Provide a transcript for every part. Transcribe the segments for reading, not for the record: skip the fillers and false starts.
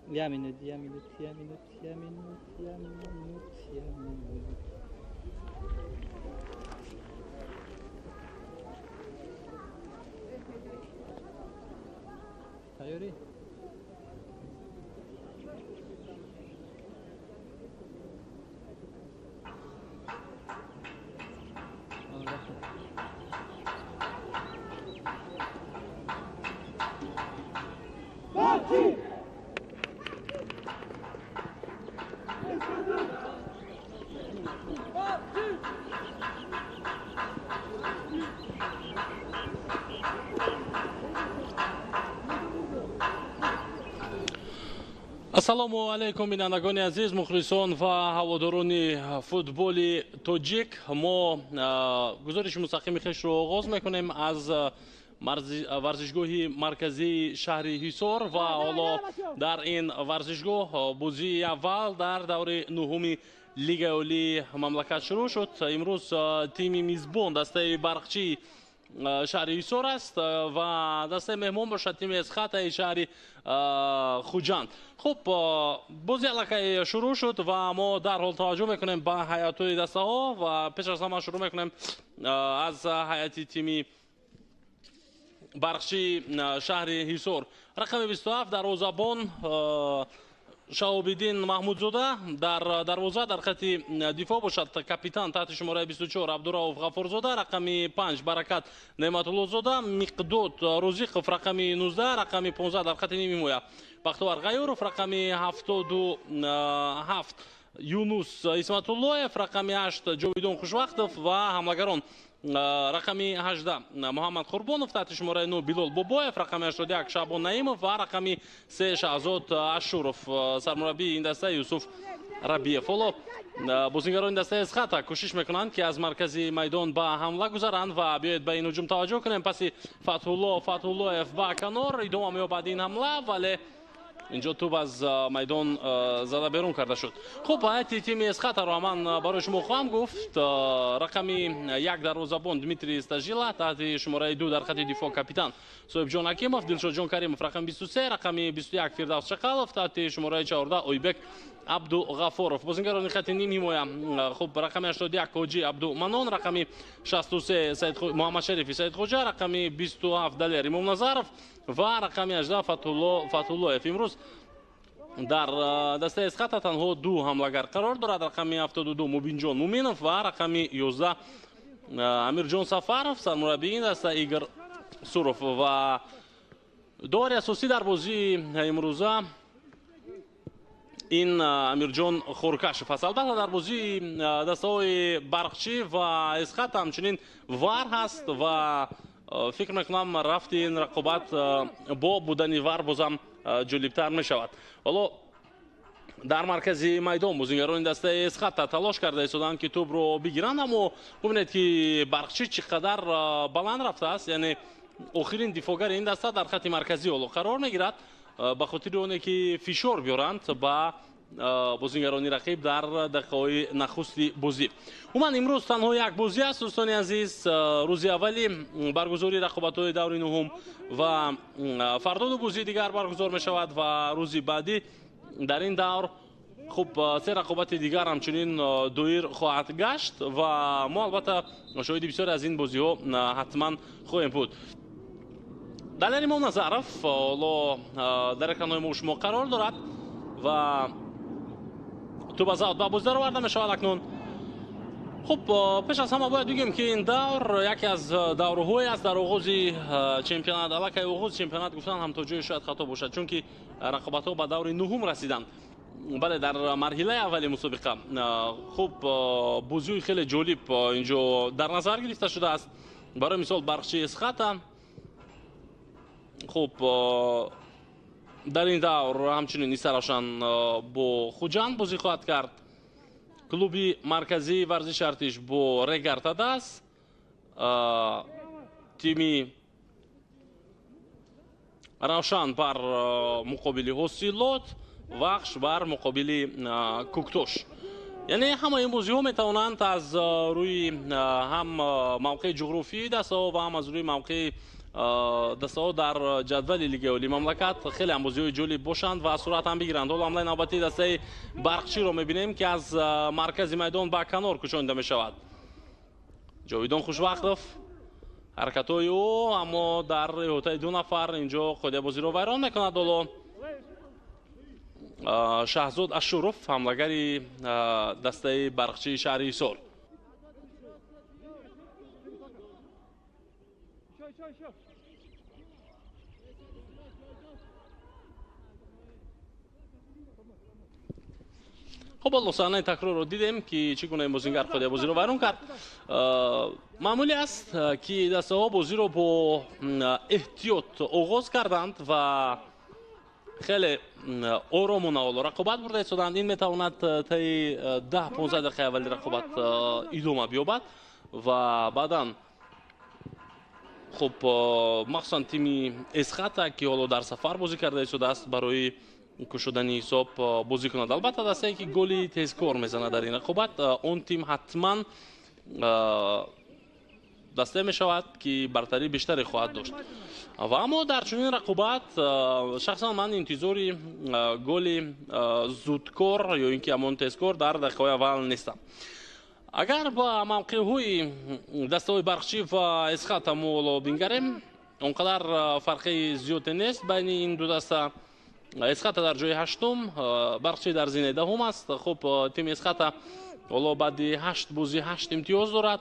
Я минут, я минут, я минут, я минут, я минут, я минут. Тайёрӣ? Ассалому алайкум, бинандагони азиз, мухлисон ва ҳаводорони футболи тоҷик. Мо гузориши мустақими хешро оғоз мекунем аз варзишгоҳи марказии шаҳри Ҳисор ва ҳоло дар ин варзишгоҳ бозии аввал дар даври нуҳуми Лигаи олии мамлакат шурӯъ шуд. Имрӯз тими мизбон дастаи Барқчии шаҳри Ҳисор аст ва дастаи меҳмон бошад тими Эсхатаи шаҳри Хуҷанд. Хуб, бози аллакай шурӯъ шуд ва мо дарҳол таваҷҷӯҳ мекунем ба ҳайатҳои дастаҳо ва пеш аз ҳама шурӯъ мекунем аз ҳайати тими Барқчии шаҳри Ҳисор. Рақами 27 дарвозабон Шаҳобиддин Маҳмудзода дар дарвоза, дар хати дифоъ бошад капитан таҳти шумораи 24 Абдурауф Ғафурзода, рақами 5 Баракат Неъматуллозода, Миқдод Розиқов рақами 19, рақами 15 дар хати нимҳимоя Бахтовар Ғаюров, рақами 77 Юнус Исматуллоев, рақами 8 Ҷовидон Хушвақтов ва ҳамлагарон рақами 18 Муҳаммад Қурбонов, таҳти шумораи 9 Билол Бобоев, рақами 81 Шаъбон Наимов ва рақами 3 Шаҳзод Ашуров. Сармураббии ин даста Юсуф Рабиев. Ҳоло бозигарони дастаи Эсхата кӯшиш мекунанд, ки аз маркази майдон ба ҳамла гузаранд ва биёед ба ин ҳуҷум таваҷҷӯҳ кунем. Паси Фатҳулло Фатҳуллоев ба канор идома меёбад ин ҳамла, вале инҷо тӯб аз майдон зада берун карда шуд. Хуб, ҳайати тими Эсхатаро ман барои шумо хоҳам гуфт. Рақами 1 дарвозабон Дмитрий Стажила, таҳти шумораи 2 дар хати дифоъ капитан Соҳибҷон Ҳакимов, Дилшодҷон Каримов рақами 23, рақами 21 Фирдавс Шақалов, таҳти шумораи 14 Ойбек Абдуғафоров. Бозингарони хати нимҳимоя, хуб, рақами 81 Ҳоҷӣ Абдуманон, рақами 63 Муҳаммадшарифи Саидхоҷа, рақами 27 Далер Имомназаров ва рақами 18 Фатҳулло Фатҳуллоев. Имрӯз дар дастаи Эсхата танҳо ду ҳамлагар қарор дорад: рақами 72 Мубинҷон Муминов ва рақами 11 Амирҷон Сафаров. Сармураббии ин даста Игор Суров. Ва довари асосӣ дар бозии имрӯза ин Амирҷон Хоркашев аст. Албатта, дар бозии дастаҳои Барқчӣ ва Эсхата ҳамчунин ВАР ҳаст ва фикр мекунам, рафти ин рақобат бо будани ВАР бозам ҷолибтар мешавад. Ҳоло дар маркази майдон бозингарони дастаи Эсхата талош карда истоданд, ки тӯбро бигиранд, аммо бубинед, ки Барқчӣ чӣ қадар баланд рафтааст, яъне охирин дифоъгари ин даста дар хати марказӣ ҳоло қарор мегирад, ба хотири оне ки фишор биёранд ба бозингарони рақиб дар дақиқаҳои нахусти бозӣ. Умуман, имрӯз танҳо як бозӣ аст, дӯстони азиз, рӯзи аввали баргузории рақобатҳои даври нуҳум ва фардо ду бозии дигар баргузор мешавад ва рӯзи баъдӣ дар ин давр, хуб, се рақобати дигар ҳамчунин доир хоҳад гашт ва мо албатта шоҳиди бисёре аз ин бозиҳо ҳатман хоҳем буд. Далер Имомназаров ҳоло дар экранҳои мо шумо қарор дорад ва тӯб аз аут ба бозӣ дароварда мешавад акнун. Хуб, пеш аз ҳама бояд бигӯем, ки ин давр яке аз даврҳое аст дар оғози чемпионат. Аллакай оғози чемпионат гуфтан ҳам то ҷое шояд хато бошад, чунки рақобатҳо ба даври нуҳум расиданд. Бале, дар марҳилаи аввали мусобиқа, хуб, бозиҳои хеле ҷолиб инҷо дар назар гирифта шудааст. Барои мисол, Барқчи Эсхата, хуб, дар ин давр ҳамчунин Истаравшан бо Хуҷанд бозӣ хоҳад кард, клуби марказии варзиши Артиш бо Регар Тадас, тими Равшан бар муқобили Ҳосилот, Вахш бар муқобили Куктош. Яъне ҳамаи ин бозиҳо метавонанд аз рӯи ҳам мавқеи ҷуғрофии дастаҳо ва ҳам аз рӯи мавқеи дастаҳо дар ҷадвали Лигаи Олии мамлакат хеле ҳам бозиҳои ҷолиб бошанд ва суръат ҳам бигиранд. Ҳоло ҳамлаи навбатии дастаи Барқчиро мебинем, ки аз маркази майдон ба канор кӯчонида мешавад. Ҷовидон Хушвақтов, ҳаракатҳои ӯ, аммо дар иҳотаи ду нафар инҷо қоидаи бозиро вайрон мекунад. Ҳоло Шаҳзод Ашуров, ҳамлагари дастаи Барқчии шаҳри Ҳисор. Хуб, ҳоло саҳнаи такрорро дидем, ки чӣ гуна ин бозингар қоидаи бозиро вайрон кард. Маъмулӣ аст, ки дастаҳо бозиро бо эҳтиёт оғоз карданд ва хеле оромона ҳоло рақобат бурда истоданд. Ин метавонад таи 10-15 дақиқаи аввали рақобат идома биёбад ва баъдан хуб, махсусан тими Эсхата, ки ҳоло дар сафар бозӣ карда истодааст, барои кушодани ҳисоб бозӣ кунад. Албатта, дастае, ки голи тезкор мезанад дар ин рақобат, он тим ҳатман дастае мешавад, ки бартарии бештаре хоҳад дошт. Ва аммо дар чунин рақобат шахсан ман интизори голи зудкор ё ин ки ҳамон тезкор дар дақиқаҳои аввал нестам. Агар ба мавқеъҳои дастаҳои Барқчӣ ва Эсхата мо ҳоло бингарем, он қадар фарқи зиёде нест байни ин ду даста. Эсхата дар ҷои ҳаштум, Барқчӣ дар зинаи даҳум аст. Хуб, тими Эсхата ҳоло баъди 8 бозӣ 8 имтиёз дорад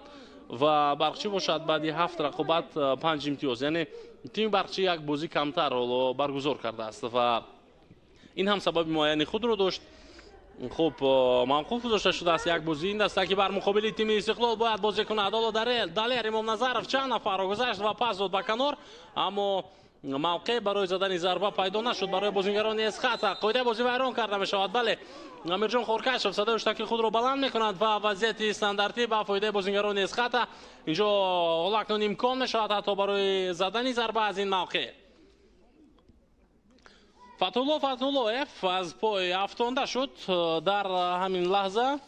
ва Барқчӣ бошад баъди 7 рақобат 5 имтиёз. Яъне тими Барқчӣ як бозӣ камтар ҳоло баргузор кардааст ва ин ҳам сабаби муайяни худро дошт. Хуб, мавқуф гузошта шудааст як бозӣ ин даста, ки бар муқобили тими Истиқлол бояд бозӣ кунад. Ҳоло Далер Имомназаров чанд нафарро гузашт ва пас дод ба канор, аммо мавқеъ барои задани зарба пайдо нашуд барои бозингарони Эсхата. Қоидаи бозӣ вайрон карда мешавад. Бале, Амирҷон Хоркашов садои ҳуштаки худро баланд мекунад ва вазъияти стандартӣ ба фоидаи бозингарони Эсхата. Инҷо ҳоло акнун имкон мешавад ҳатто барои задани зарба аз ин мавқеъ. Фатҳулло Фатҳуллоев аз пой афтонда шуд дар ҳамин лаҳза.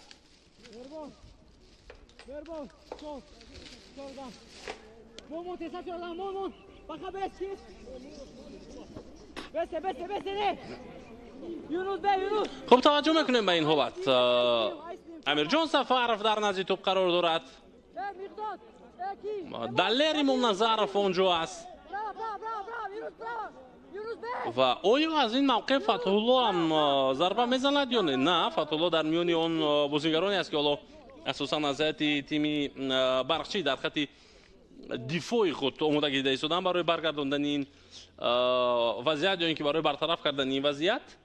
Хуб, таваҷҷӯҳ мекунем ба ин ҳолат. Амирҷон Сафаров дар назди тӯб қарор дорад. Далер Имомназаров он ҷо аст. Ва оё аз ин мавқеъ Фатҳулло ҳам зарба мезанад ё не? На, Фатҳулло дар миёни он бозингароне аст, ки ҳоло асосан аз ҳайати тими Барқчӣ дар хати дифои худ омодагӣ дида истоданд барои баргардондани ин вазъият ё ин ки барои бартараф кардани ин вазъият.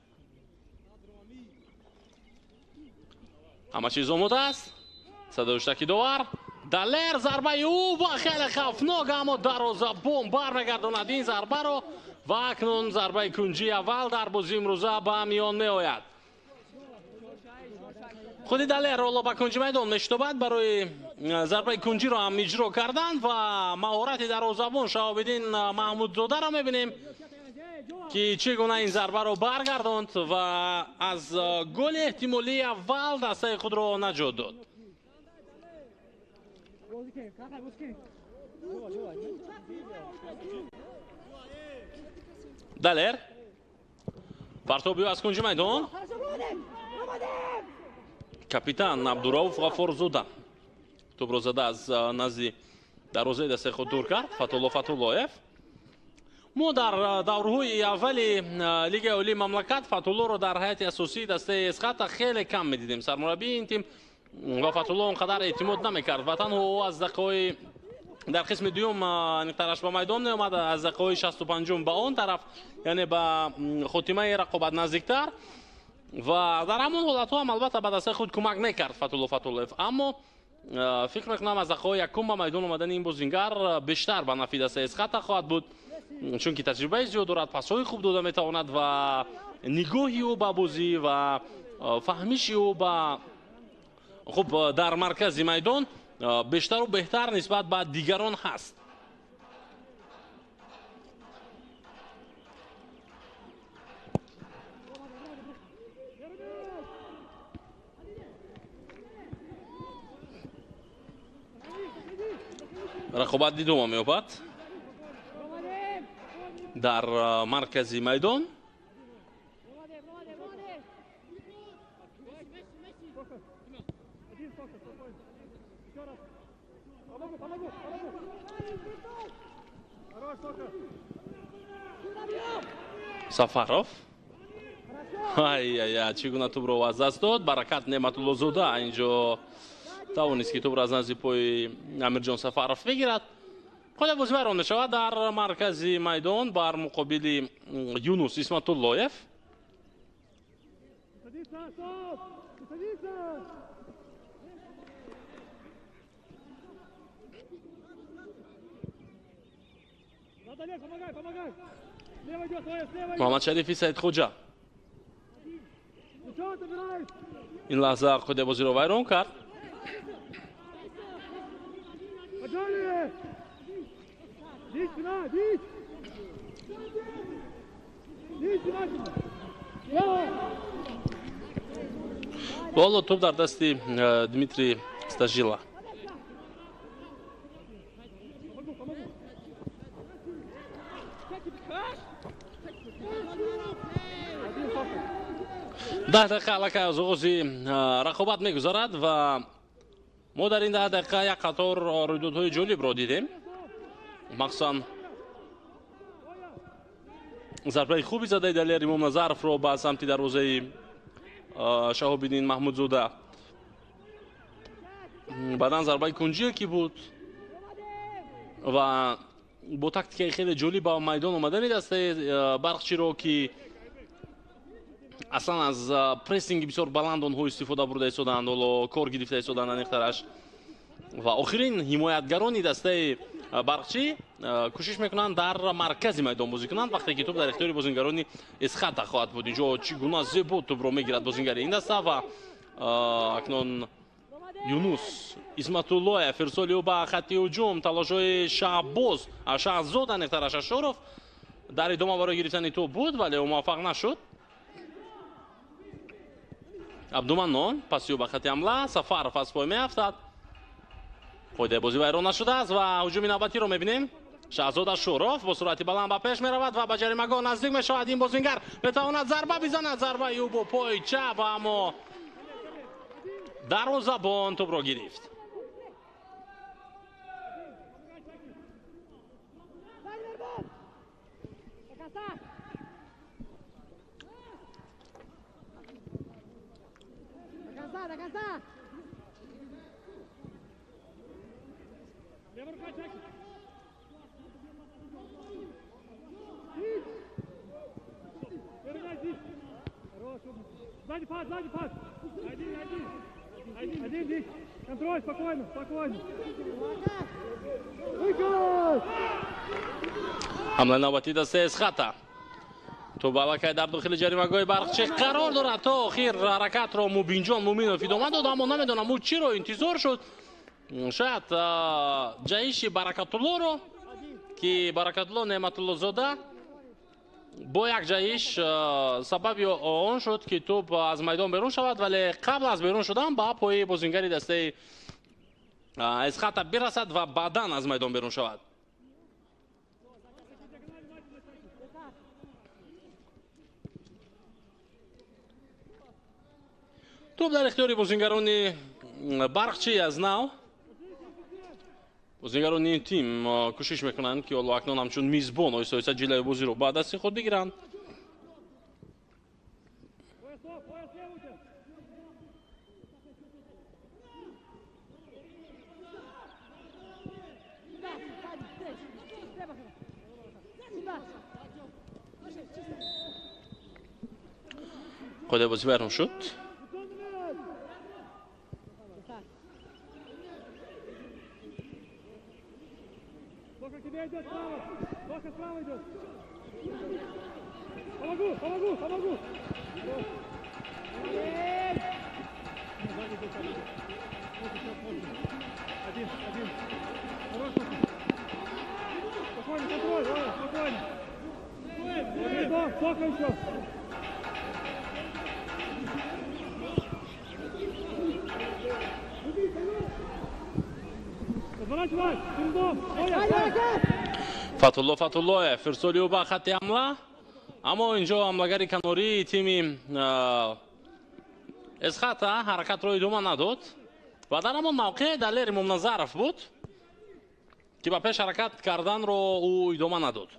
Ҳама чиз омода аст. Садои ҳуштаки довар. Далер, зарбаи ӯ ва хеле хавфнок, аммо дарвозабон бармегардонад ин зарбаро ва акнун зарбаи кунҷии аввал дар бозии имрӯза ба миён меояд. Худи Далер ҳоло ба кунҷи майдон мешитобад барои зарбаи кунҷиро ҳам иҷро кардан ва маҳорати дарвозабон Шаҳобиддин Маҳмудзодаро мебинем, ки чӣ гуна ин зарбаро баргардонд ва аз голи эҳтимолии аввал дастаи худро наҷот дод. Далер партоби аз кунҷи майдон. Капитан Абдурауф Ғаффорзода тӯбро зада аз назди дарвозаи дастаи худ дур кард. Фатҳулло Фатҳуллоев. Мо дар даврҳои аввали Лигаи Олии мамлакат Фатҳуллоро дар ҳайати асосии дастаи Эсхата хеле кам медидем. Сармураббии ин тим ва Фатҳулло он қадар эътимод намекард ва танҳо ӯ аз дақиқаҳои дар қисми дуюм аниқтараш ба майдон меомад, аз дақиқаҳои 65 ба он тараф, яъне ба хотимаи рақобат наздиктар. Ва дар ҳамон ҳолатҳо ҳам албатта ба дастаи худ кӯмак мекард Фатҳулло Фатҳуллоев, аммо фикр мекунам аз дақиқаҳои якум ба майдон омадани ин бозингар бештар ба нафъи дастаи Эсхата хоҳад буд, чунки таҷрибаи зиёд дорад, пасҳои хуб дода метавонад ва нигоҳи ӯ ба бозӣ ва фаҳмиши ӯ ба хуб дар маркази майдон бештару беҳтар нисбат ба дигарон ҳаст. Рақобат идома меёбад. Дар маркази майдон. Сафаров. Ай-яй-яй, чӣ гуна тӯбро аз даст дод. Баракат Неъматуллозода инҷо тавонист, ки тӯбро аз назди пои Амирҷон Сафаров бигирад. Қоида бозӣ вайрон мешавад дар маркази майдон бар муқобили Юнус Исматуллоев. Муҳаммадшарифи Саидхоҷа ин лаҳза қоидаи бозиро вайрон кард. Ҳоло тӯб дар дасти Дмитрий Стажила. 10 дақиқа аллакай аз оғози рақобат мегузарад ва мо дар ин 10 дақиқа як қатор рӯйдодҳои ҷолибро дидем. Махсусан зарбаи хуби задаи Далер Имомназаровро ба самти дарвозаи Шаҳобиддин Маҳмудзода, баъдан зарбаи кунҷие ки буд ва бо тактикаи хеле ҷолиб ба майдон омадани дастаи Барқчиро, ки аслан аз прессинги бисёр баланд онҳо истифода бурда истоданд, ҳоло кор гирифта истоданд аниқтараш. Ва охирин ҳимоятгарони дастаи Барқчӣ кӯшиш мекунанд дар маркази майдон бозӣ кунанд, вақте ки тӯб дар ихтиёри бозингарони Эсхата хоҳад буд. Инҷо чӣ гуна зебо тӯбро мегирад бозингари ин даста ва акнун Юнус Исматуллоев ирсоли ӯ ба хатти ҳуҷум, талошҳои Шаҳбоз Шаҳзод аниқтараш Ашуров дар идома барои гирифтани тӯб буд, вале ӯ муваффақ нашуд. Абдуманнон паси ӯ ба хатти ҳамла, Сафаров аз пой меафтад. Қоидаи бозӣ вайрон нашудааст ва ҳуҷуми навбатиро мебинем. Шаҳзод Ашуров бо суръати баланд ба пеш меравад ва ба ҷаримагоҳ наздик мешавад. Ин бозингар метавонад зарба бизанад. Зарбаи ӯ бо пои чап, аммо дарвозабон тӯбро гирифт. Сзади пас, сзади пас. Один, один. Один, один. Контроль, спокойно, спокойно. Выход! Ҳамлаи навбатӣ дастаи Эсхата. Тӯб аллакай дар дохили ҷаримагоҳи Барқчӣ қарор дорад. То охир ҳаракатро Мубинҷон Муминов идома дод, аммо намедонам ӯ чиро интизор шуд. Шояд ҷаҳиши Баракатуллоро, ки Баракатулло Неъматуллозода бо як ҷаҳиш сабаби он шуд, ки тӯб аз майдон берун шавад, вале қабл аз берун шудан ба пои бозингари дастаи Эсхата бирасад ва баъдан аз майдон берун шавад. Тӯб дар ихтиёри бозингарони Барқчӣ аз нав. Бозингарони ин тим кӯшиш мекунанд, ки ҳоло акнун ҳамчун мизбон оҳиста оҳиста ҷилаи бозиро ба дасти худ бигиранд. Қоидаи бозӣ вайрон шуд. Идет справа! Лоха справа идет! Помогу, помогу, помогу! Один, один. Хорош, спокойно, контроль, спокойно. Сколько еще? Фатулло Фатуллоев фирсоли ӯ ба хатти ҳамла, аммо инҷо ҳамлагари канории тими Эсхата ҳаракатро идома надод ва дар ҳамон мавқеъ Далер Имомназаров буд, ки ба пеш ҳаракат карданро ӯ идома надод.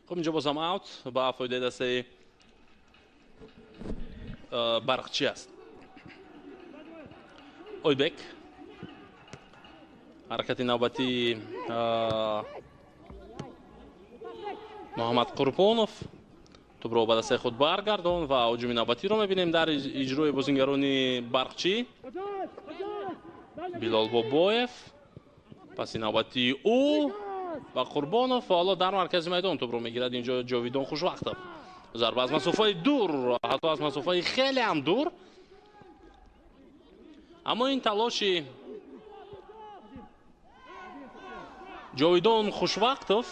Хуб, инҷо бозам аут ба фоидаи дастаи Барқчӣ аст. Ойбек ҳаракати навбатии Муҳаммад Қурбонов тӯбро ба дастаи худ баргардон ва ҳуҷуми навбатиро мебинем дар иҷрои бозингарони Барқчӣ. Билол Бобоев паси навбатии ӯ ва Қурбонов ва ҳоло дар маркази майдон тӯбро мегирад. Инҷо Ҷовидон Хушвақтов, зарба аз масофаи дур, ҳатто аз масофаи хеле ҳам дур, аммо ин талоши Ҷовидон Хушвақтов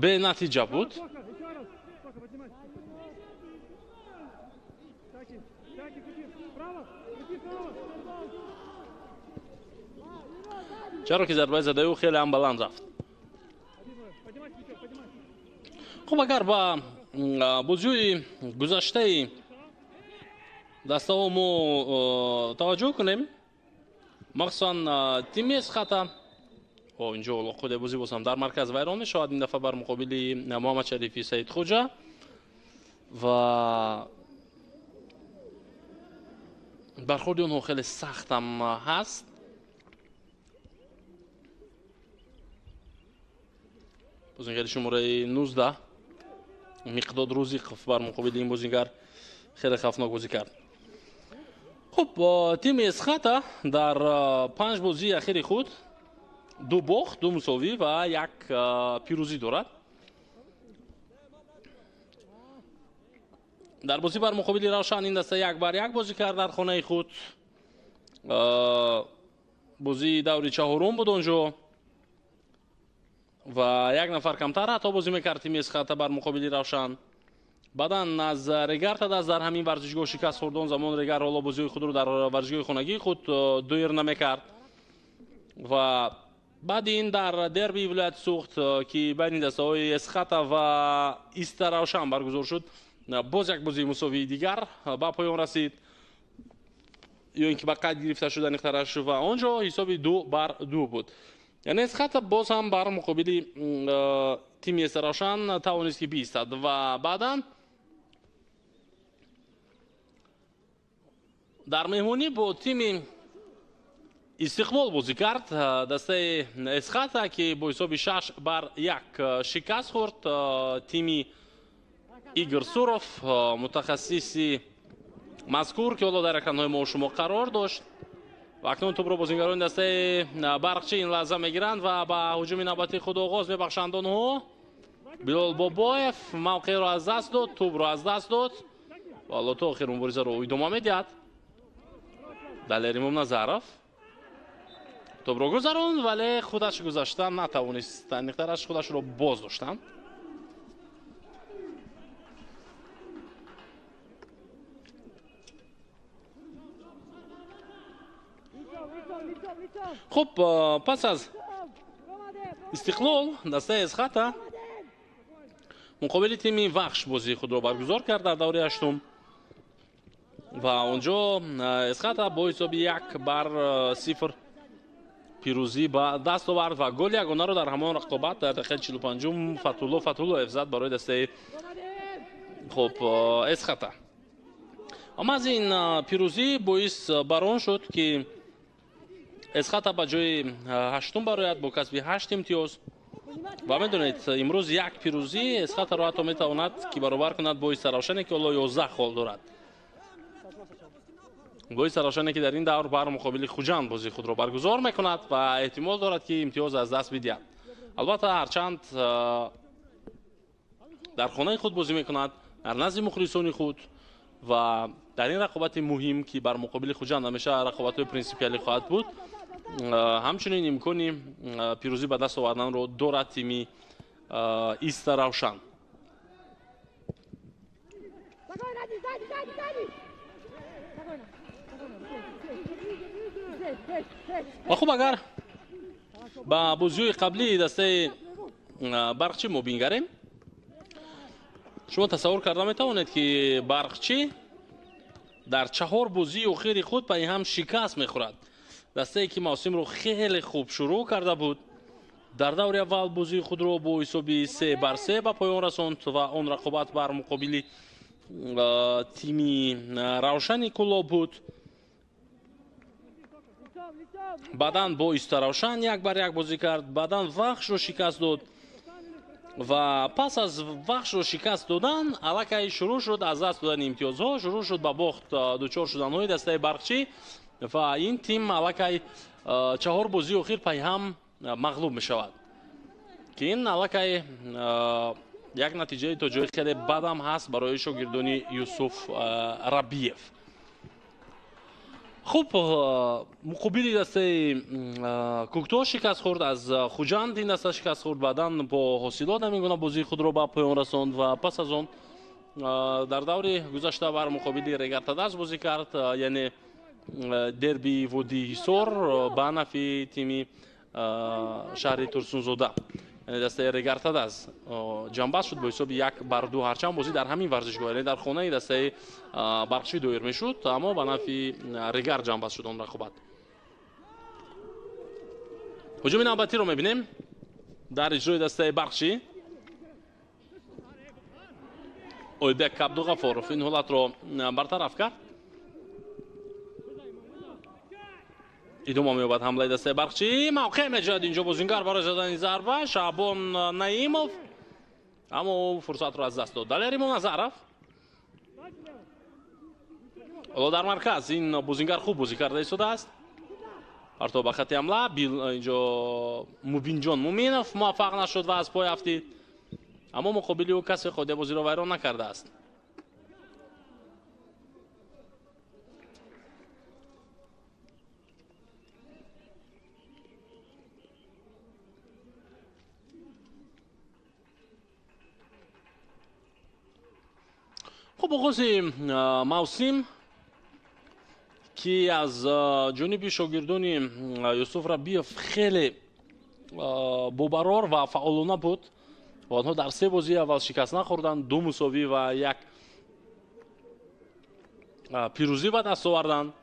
бенатиҷа буд. Чаро ки зарбаи задаи ӯ хеле ҳам баланд рафт. Хуб, агар ба бозиҳои гузаштаи дастаҳо мо таваҷҷӯҳ кунем, махсусан тими Эсхата, инҷо худе бозӣ бозам дар марказ вайрон мешавад, ин дафъа бар муқобили Муҳаммад Шарифи Саидхоҷа ва бархӯрди онҳо хеле сахтам ҳаст. Бозингари шумораи 19 Миқдод Рӯзиқов бар муқобили ин бозингар хеле хавфнок бозӣ кард. Хуб, тими Эсхата дар 5 бозии ахири худ 2 бохт, 2 мусовӣ ва 1 пирӯзӣ дорад. Дар бозӣ бар муқобили Равшан ин даста 1-1 бозӣ кард дар хонаи худ. Бозии даври чаҳорум буд онҷо ва як нафар камтар ҳатто бозӣ мекард тими Эсхата бар муқобили Равшан. Баъдан аз Регар ТАДАС дар ҳамин варзишгоҳ шикаст хӯрд. Он замон Регар ҳоло бозиҳои худро дар варзишгоҳи хонагии худ доир намекард ва баъди ин дар дерби вилояти Суғд, ки байни дастаҳои Эсхата ва Иста Равшан баргузор шуд, боз як бозии мусовии дигар ба поён расид, ё ин ки ба қайд гирифта шуд аниқтараш, ва он ҷо ҳисоби 2-2 буд. Яъне Эсхата боз ҳам бар муқобили тими Иста Равшан тавонист ки биистад ва баъдан дар меҳмонӣ бо тими Истиқлол бозӣ кард дастаи Эсхата, ки бо ҳисоби 6-1 шикаст хӯрд. Тими Игор Суров, мутахассиси мазкур, ки ҳоло дар экранҳои мо шумо қарор дошт. Ва акнун тӯбро бозингарони дастаи Барқчӣ ин лаҳза мегиранд ва ба ҳуҷуми навбатии худ оғоз мебахшанд онҳо. Билол Бобоев мавқеъро аз даст дод, тӯбро аз даст дод ва ҳоло то охир муборизаро идома медиҳад. Далер Имомназаров тӯбро гузаронд, вале худаш гузашта натавонист, аниқтараш худашро боз доштанд. Хуб, пас аз Истиқлол дастаи Эсхата муқобили тими Вахш бозии худро баргузор кард дар даври ҳаштум ва онҷо Эсхата бо ҳисоби 1-0 пирӯзӣ ба даст овард ва голи ягонаро дар ҳамон рақобат дар дақиқаи 45 Фатулло Фатуллоев зад барои дастаи хуб Эсхата. Аммо аз ин пирӯзӣ боис бар он шуд, ки Эсхата ба ҷои ҳаштум барояд бо касби 8 имтиёз ва медонед, имрӯз як пирӯзӣ Эсхатаро ҳатто метавонад ки баробар кунад бо Иста Равшане, ки ҳоло 11 хол дорад. Бо Иста Равшане, ки дар ин давр бар муқобили Хуҷанд бозии худро баргузор мекунад ва эҳтимол дорад, ки имтиёз аз даст бидиҳад. Албатта, ҳарчанд дар хонаи худ бозӣ мекунад, дар назди мухлисони худ ва дар ин рақобати муҳим, ки бар муқобили Хуҷанд ҳамеша рақобатҳои принсипиалӣ хоҳад буд, ҳамчунин имкони пирӯзӣ ба даст оварданро дорад тими Иста Равшан. Ва хуб, агар ба бозиҳои қаблии дастаи Барқчӣ мо бингарем, шумо тасаввур карда метавонед, ки Барқчӣ дар 4 бозии охири худ пайи ҳам шикаст мехӯрад. Дастае ки мавсимро хеле хуб шурӯъ карда буд, дар даври аввал бозии худро бо ҳисоби 3-3 ба поён расонд ва он рақобат бар муқобили тими Равшани Кӯлоб буд. Баъдан бо Истаравшан 1-1 бозӣ кард, баъдан Вахшро шикаст дод ва пас аз Вахшро шикаст додан аллакай шурӯъ шуд аз даст додани имтиёзҳо, шурӯъ шуд ба бохт дучор шуданҳои дастаи Барқчӣ ва ин тим аллакай 4 бозии охир пайҳам мағлуб мешавад, ки ин аллакай як натиҷаи то ҷои хеле бадам ҳаст барои шогирдони Юсуф Рабиев. Хуб, муқобили дастаи Кӯктош шикаст хӯрд, аз Хуҷанд ин даста шикаст хӯрд, баъдан бо Ҳосилот ҳамин гуна бозии худро ба поён расонд ва пас аз он дар даври гузашта бар муқобили Регартадаз бозӣ кард, яъне дерби Водии Ҳисор ба нафи тими шаҳри Турсунзода, яъне дастаи Регартадаз ҷамъбаст шуд бо ҳисоби 1-2. Ҳарчанд бозӣ дар ҳамин варзишгоҳ, яъне дар хонаи дастаи Барқчӣ доир мешуд, аммо ба нафи Регар ҷамъбаст шуд он рақобат. Ҳуҷуми навбатиро мебинем дар иҷрои дастаи Барқчӣ. Ойбек Абдуғафоров ин ҳолатро бартараф кард. Идома меёбад ҳамлаи дастаи Барқчӣ. Мавқеъ меҷояд инҷо бозингар барои задани зарба Шаъбон Наимов, аммо ӯ фурсатро аз даст дод. Далер Имомназаров ҳоло дар марказ ин бозингар хуб бозӣ карда истодааст. Партов ба хати ҳамла, инҷо Мубинҷон Муминов муваффақ нашуд ва аз пой афтид, аммо муқобили ӯ касе қоидаи бозиро вайрон накардааст. Хуб, оғози мавсим ки аз ҷониби шогирдони Юсуф Рабиев хеле бобарор ва фаъолона буд ва онҳо дар 3 бозии аввал шикаст нахӯрданд, 2 мусовӣ ва 1 пирӯзӣ ба даст оварданд.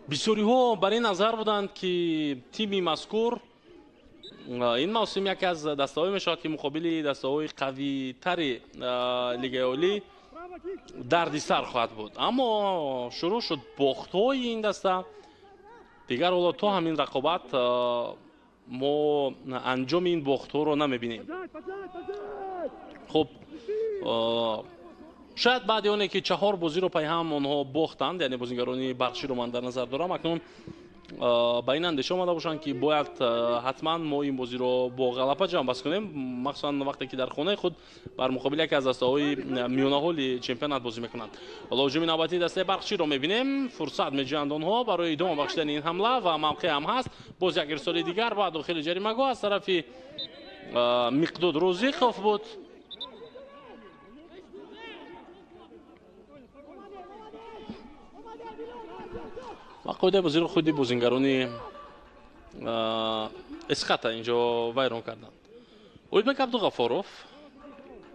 Бисёриҳо бар ин назар буданд, ки тими мазкур ин мавсим яке аз дастаҳое мешавад, ки муқобили дастаҳои қавитари Лигаи Олӣ дарди сар хоҳад буд. Аммо шурӯъ шуд бохтҳои ин даста. Дигар ҳоло то ҳамин рақобат мо анҷоми ин бохтҳоро намебинем. Хуб, шояд баъди оне ки 4 бозиро пайҳам онҳо бохтанд, яъне бозингарони Барқчиро ман дар назар дорам, акнун ба ин андеша омада бошанд, ки бояд ҳатман мо ин бозиро бо ғалаба ҷамъбаст кунем, махсусан вақте ки дар хонаи худ бар муқобили яке аз дастаҳои миёнаҳоли чемпионат бозӣ мекунанд. Ҳоло ҳуҷуми навбатии дастаи Барқчиро мебинем. Фурсат меҷӯянд онҳо барои идома бахшидани ин ҳамла ва мавқеъ ҳам ҳаст. Боз як ирсоли дигар ба дохили ҷаримагоҳ аз тарафи Миқдод Рӯзиқов буд. Ва қоидаи бозиро худи бозингарони Эсхата инҷо вайрон карданд. Ойбек Абдуғафоров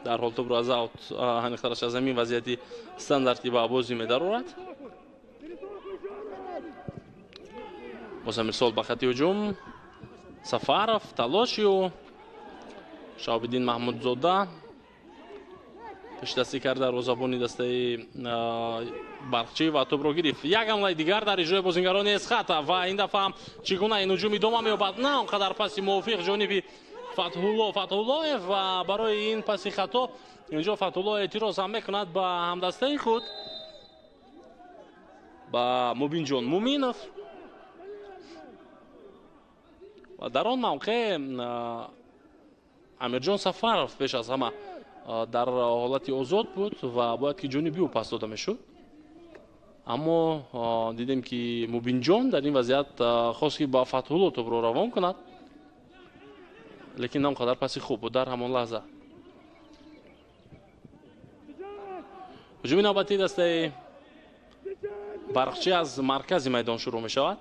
дар ҳол тӯбро аз аут ҳаниқтараш аз ҳамин вазъияти стандартӣ ба бозӣ медарорад. Боз ҳам ирсол ба хати ҳуҷум. Сафаров, талоши ӯ, Шаҳобиддин Маҳмудзода пешдастӣ кард дарвозабони дастаи Барқчӣ ва тӯбро гирифт. Як ҳамлаи дигар дар иҷрои бозингарони Эсхата ва ин дафъа ҳам чӣ гуна ин ҳуҷум идома меёбад, на он қадар паси мувофиқ ҷониби Фатҳулло Фатҳуллоев ва барои ин паси хато инҷо Фатҳулло эътироз ҳам мекунад ба ҳамдастаи худ, ба Мубинҷон Муминов. Ва дар он мавқеъ Амирҷон Сафаров пеш аз ҳама дар ҳолати озод буд ва бояд ки ҷониби ӯ пас дода мешуд, аммо дидем ки Мубинҷон дар ин вазъият хост ки ба Фатҳулло тӯбро равон кунад, лекин на он қадар паси хуб буд дар ҳамон лаҳза. Ҳуҷуми навбатии дастаи Барқчӣ аз маркази майдон шурӯъ мешавад.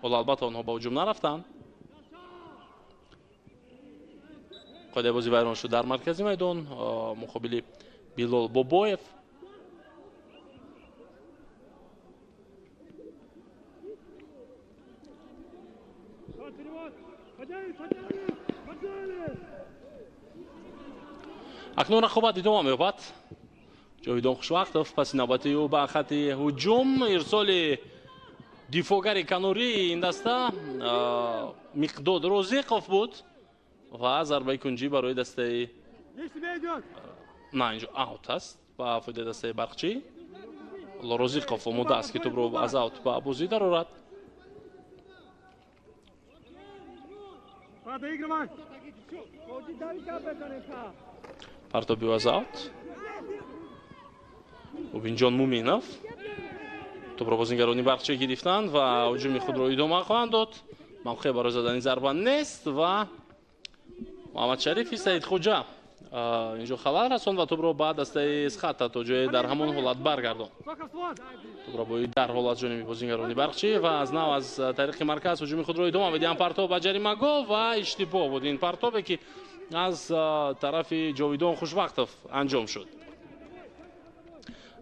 Ҳоло албатта онҳо ба ҳуҷум нарафтанд. Қоидаи бозӣ вайрон шуд дар маркази майдон муқобили Билол Бобоев. Акнун рақобат идома меёбад. Ҷовидон Хушвақтов паси навбати ӯ ба хати ҳуҷум, ирсоли дифоъгари канории ин даста Миқдод Розиқов буд ва зарбаи кунҷӣ барои дастаи, на, инҷо аут аст ба фоидаи дастаи Барқчӣ. Розиқов омода аст, ки тӯбро аз аут ба бозӣ дарорад. Партоби аз аут. Убинҷон Муминов тӯбро бозингарони Барқчӣ гирифтанд ва ҳуҷуми худро идома хоҳанд дод. Мавқеъ барои задани зарба нест ва Муҳаммадшарифи Саидхоҷа инҷо халал расонд ва тӯбро ба дастаи Эсхата то ҷое дар ҳамон ҳолат баргардонд. Тӯбро бои дар ҳолат ҷониби бозингарони Барқчӣ ва аз нав аз тариқи марказ ҳуҷуми худро идома медиҳанд. Партоб ба ҷаримагоҳ ва иштибоҳ буд ин партобе, ки аз тарафи Ҷовидон Хушвақтов анҷом шуд.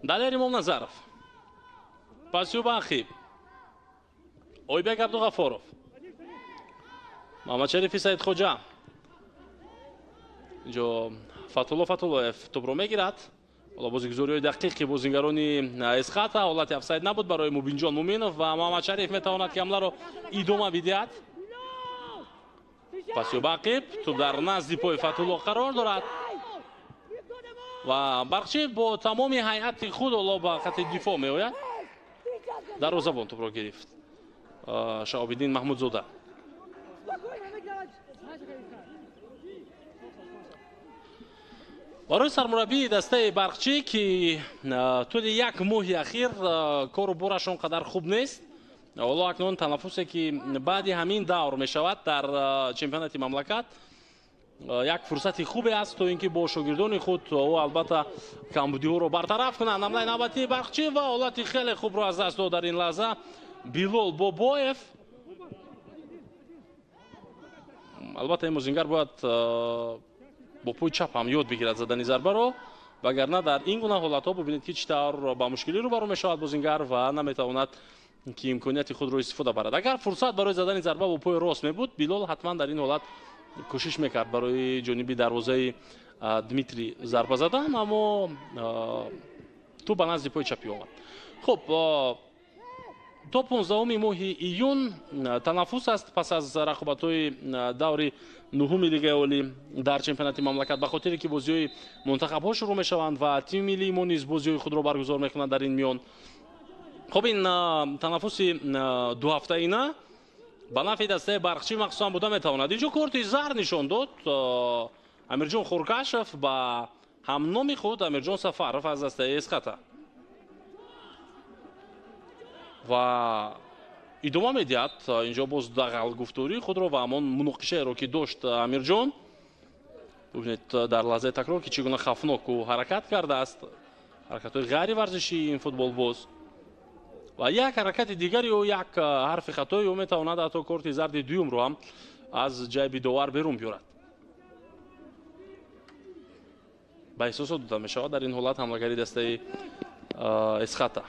Далер Имомназаров, пасю ба ақиб, Ойбек Абдуғафоров, Муҳаммадшарифи Саидхоҷа. Инҷо Фатулло Фатуллоев тӯбро мегирад. Ҳоло бозигузориҳои дақиқи бозингарони Эсхата, ҳолати офсайд набуд барои Мубинҷон Муминов ва Муҳаммадшариф метавонад, ки ҳамларо идома бидиҳад. Пасю ба ақиб, тӯб дар назди пои Фатулло қарор дорад ва Барқчӣ бо тамоми ҳайати худ ҳоло ба хати дифоъ меояд. Дарвозабон тӯбро гирифт Шаҳобиддин Маҳмудзода. Барои сармураббии дастаи Барқчӣ, ки тӯли як моҳи ахир кору бораш он қадар хуб нест, ҳоло акнун танаффусе, ки баъди ҳамин давр мешавад дар чемпионати мамлакат, як фурсати хубе аст, то ин ки бо шогирдони худ ӯ албатта камбудиҳоро бартараф кунанд. Ҳамлаи навбатии Барқчӣ ва ҳолати хеле хубро аз даст дод дар ин лаҳза Билол Бобоев. Албатта ин бозингар бояд бо пои чап ҳам ёд бигирад задани зарбаро, вагарна дар ин гуна ҳолатҳо бибинед, ки чӣ тавр ба мушкилӣ рӯбарӯ мешавад бозингар ва наметавонад, ки имконияти худро истифода барад. Агар фурсат барои задани зарба бо пои рост мебуд, Билол ҳатман дар ин ҳолат кӯшиш мекард барои ҷониби дарвозаи Дмитрий зарба задан, аммо тӯб ба назди пои чапӣ омад. Хуб, то 15 моҳи июн танаффус аст пас аз рақобатҳои даври нуҳуми Лигаи Олӣ дар чемпионати мамлакат, ба хотире ки бозиҳои мунтахабҳо шурӯъ мешаванд ва тими миллии мо низ бозиҳои худро баргузор мекунад дар ин миён. Хуб, ин танаффуси дуҳафтаина ба нафъи дастаи Барқчӣ махсусан буда метавонад. Инҷо корти зар нишон дод Амирҷон Хуркашев ба ҳамноми худ Амирҷон Сафаров аз дастаи Эсхата ва идома медиҳад инҷо боз дағалгуфтории худро ва ҳамон муноқишаеро, ки дошт Амирҷон. Бубинед дар лаҳзаи такрор, ки чӣ гуна хавфнок ӯ ҳаракат кардааст, ҳаракатҳои ғайриварзишии ин футболбоз ва як ҳаракати дигари ӯ, як ҳарфи хатои ӯ метавонад ҳатто корти зарди дуюмро ҳам аз ҷайби довар берун биёрад. Ба эҳсосот дода мешавад дар ин ҳолат ҳамлагари дастаи Эсхата.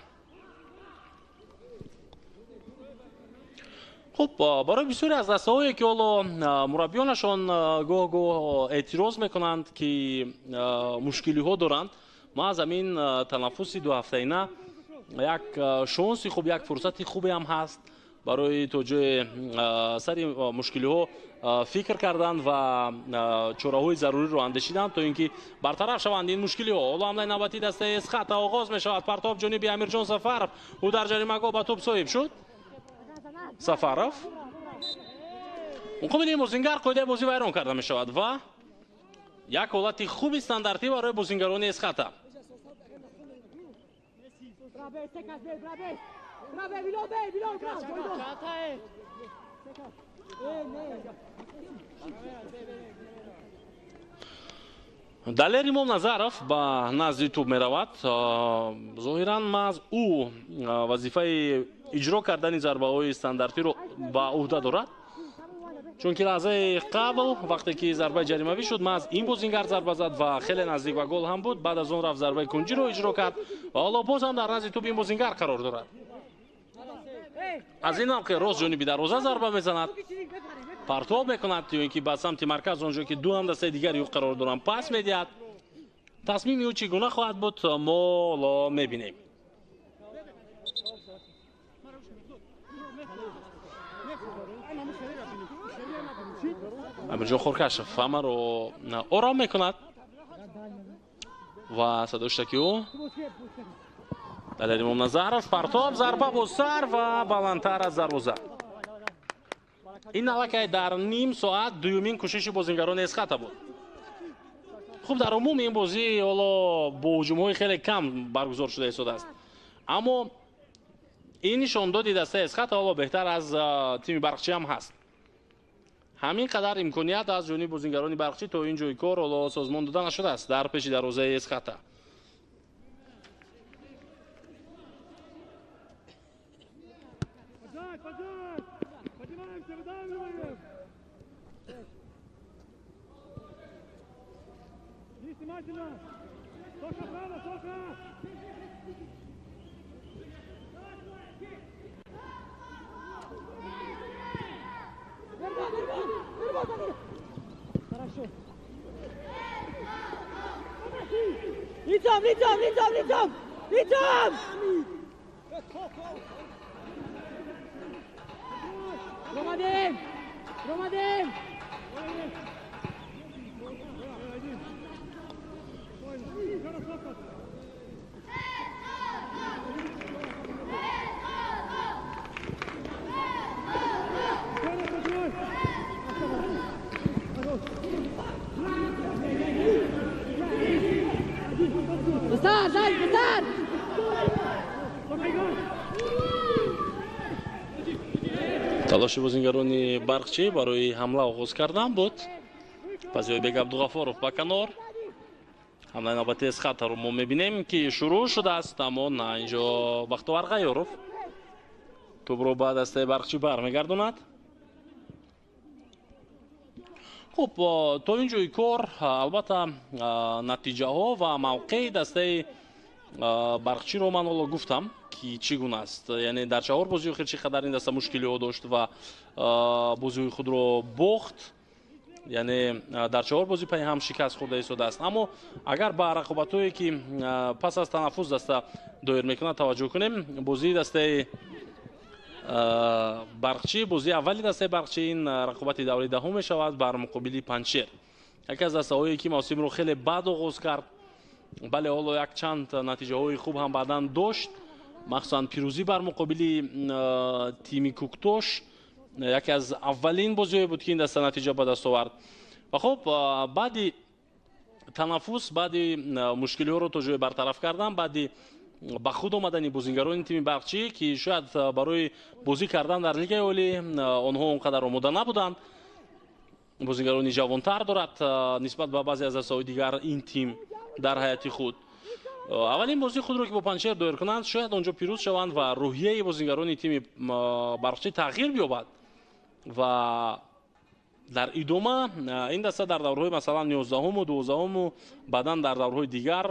Хуб, барои бисёре аз дастаҳое, ки ҳоло мураббиёнашон гоҳ-гоҳ эътироз мекунанд, ки мушкилиҳо доранд, ма аз ҳамин танаффуси дуҳафтаина як шонси хуб, як фурсати хубе ҳам ҳаст барои то ҷое сари мушкилиҳо фикр кардан ва чораҳои заруриро андешидан, то ин ки бартараф шаванд ин мушкилиҳо. Ҳоло ҳамлаи навбатии дастаи Эсхата оғоз мешавад. Партоб ҷониби Амирҷон Сафаров, ӯ дар ҷаримагоҳ ба тӯб соҳиб шуд. Сафаров муқобили ин бозингар қоидаи бозӣ вайрон карда мешавад ва як ҳолати хуби стандартӣ барои бозингарони Эсхата. Далер Имомназаров ба назди тӯб меравад. Зоҳиран маҳз ӯ вазифаи иҷро кардани зарбаҳои стандартиро ба уҳда дорад, чунки лаҳзаи қабл вақте ки зарбаи ҷаримавӣ шуд, маҳз ин бозингар зарба зад ва хеле наздик ба гол ҳам буд. Баъд аз он рафт зарбаи кунҷиро иҷро кард ва ҳоло боз ҳам дар назди тӯб ин бозингар қарор дорад. Аз ин мавқеъ рост ҷониби дарвоза зарба мезанад, партоб мекунад ё ин ки ба самти марказ, он ҷое ки ду ҳамдастаи дигари ӯ қарор доранд, пас медиҳад. Тасмими ӯ чӣ гуна хоҳад буд, мо ҳоло мебинем. Амирҷон Хоркашев ҳамаро ором мекунад ва садоштаки ӯ Далер Имомназаров, партоб, зарба бо сар ва баландтар аз дарвоза. Ин аллакай дар ним соат дуюмин кӯшиши бозингарони Эсхата буд. Хуб, дар умум ин бозӣ ҳоло бо ҳуҷумҳои хеле кам баргузор шуда истодааст, аммо ин нишондоди дастаи Эсхата ҳоло беҳтар аз тими Барқчӣ ҳам ҳаст. Ҳамин қадар имконият аз ҷониби бозингарони Барқчӣ то ин ҷои кор ҳоло созмон дода нашудааст дар пеши дарвозаи Эсхата. Лицом, лицом, лицом, лицом! Лицом! Ромадин! Ромадин! Талоши бозингарони Барқчӣ барои ҳамла оғоз кардан буд. Пазиёбек Абдуғафоров ба канор. Ҳамлаи навбати Эсхатаро мо мебинем, ки шурӯъ шудааст, аммо на инҷо Бахтовар Ғайёров тӯбро ба дастаи Барқчӣ бармегардонад. Хуб, то ин ҷои кор албатта натиҷаҳо ва мавқеи дастаи Барқчиро ман ҳоло гуфтам, ки чӣ гуна аст. Яъне дар чаҳор бозии охир чӣ қадар ин даста мушкилиҳо дошт ва бозиҳои худро бохт. Яъне дар чаҳор бозӣ паи ҳам шикаст хӯрда истодааст. Аммо агар ба рақобатҳое ки пас аз танаффус даста доир мекунад таваҷҷӯҳ кунем, бозии дастаи Барқчӣ, бозии аввали дастаи Барқчӣ ин рақобати давраи даҳум мешавад бар муқобили Панҷшер, яке аз дастаҳое ки мавсимро хеле бад оғоз кард. Бале, ҳоло якчанд натиҷаҳои хуб ҳам баъдан дошт, махсусан пирӯзӣ бар муқобили тими Куктош яке аз аввалин бозиҳое буд, ки ин даста натиҷа ба даст овард. Ва хуб, баъди танаффус, баъди мушкилиҳоро то ҷое бартараф кардан, баъди ба худ омадани бозингарони тими Барқчӣ, ки шояд барои бозӣ кардан дар Лигаи Олӣ онҳо он қадар омода набуданд, бозингарони ҷавонтар дорад нисбат ба баъзе аз дастаҳои дигар ин тим дар ҳайати худ. Аввалин бозии худро ки бо Панҷшер доир кунанд, шояд онҷо пирӯз шаванд ва рӯҳияи бозингарони тими Барқчӣ тағйир биёбад ва дар идома ин даста дар даврҳои масалан 11-уму 12-уму баъдан дар даврҳои дигар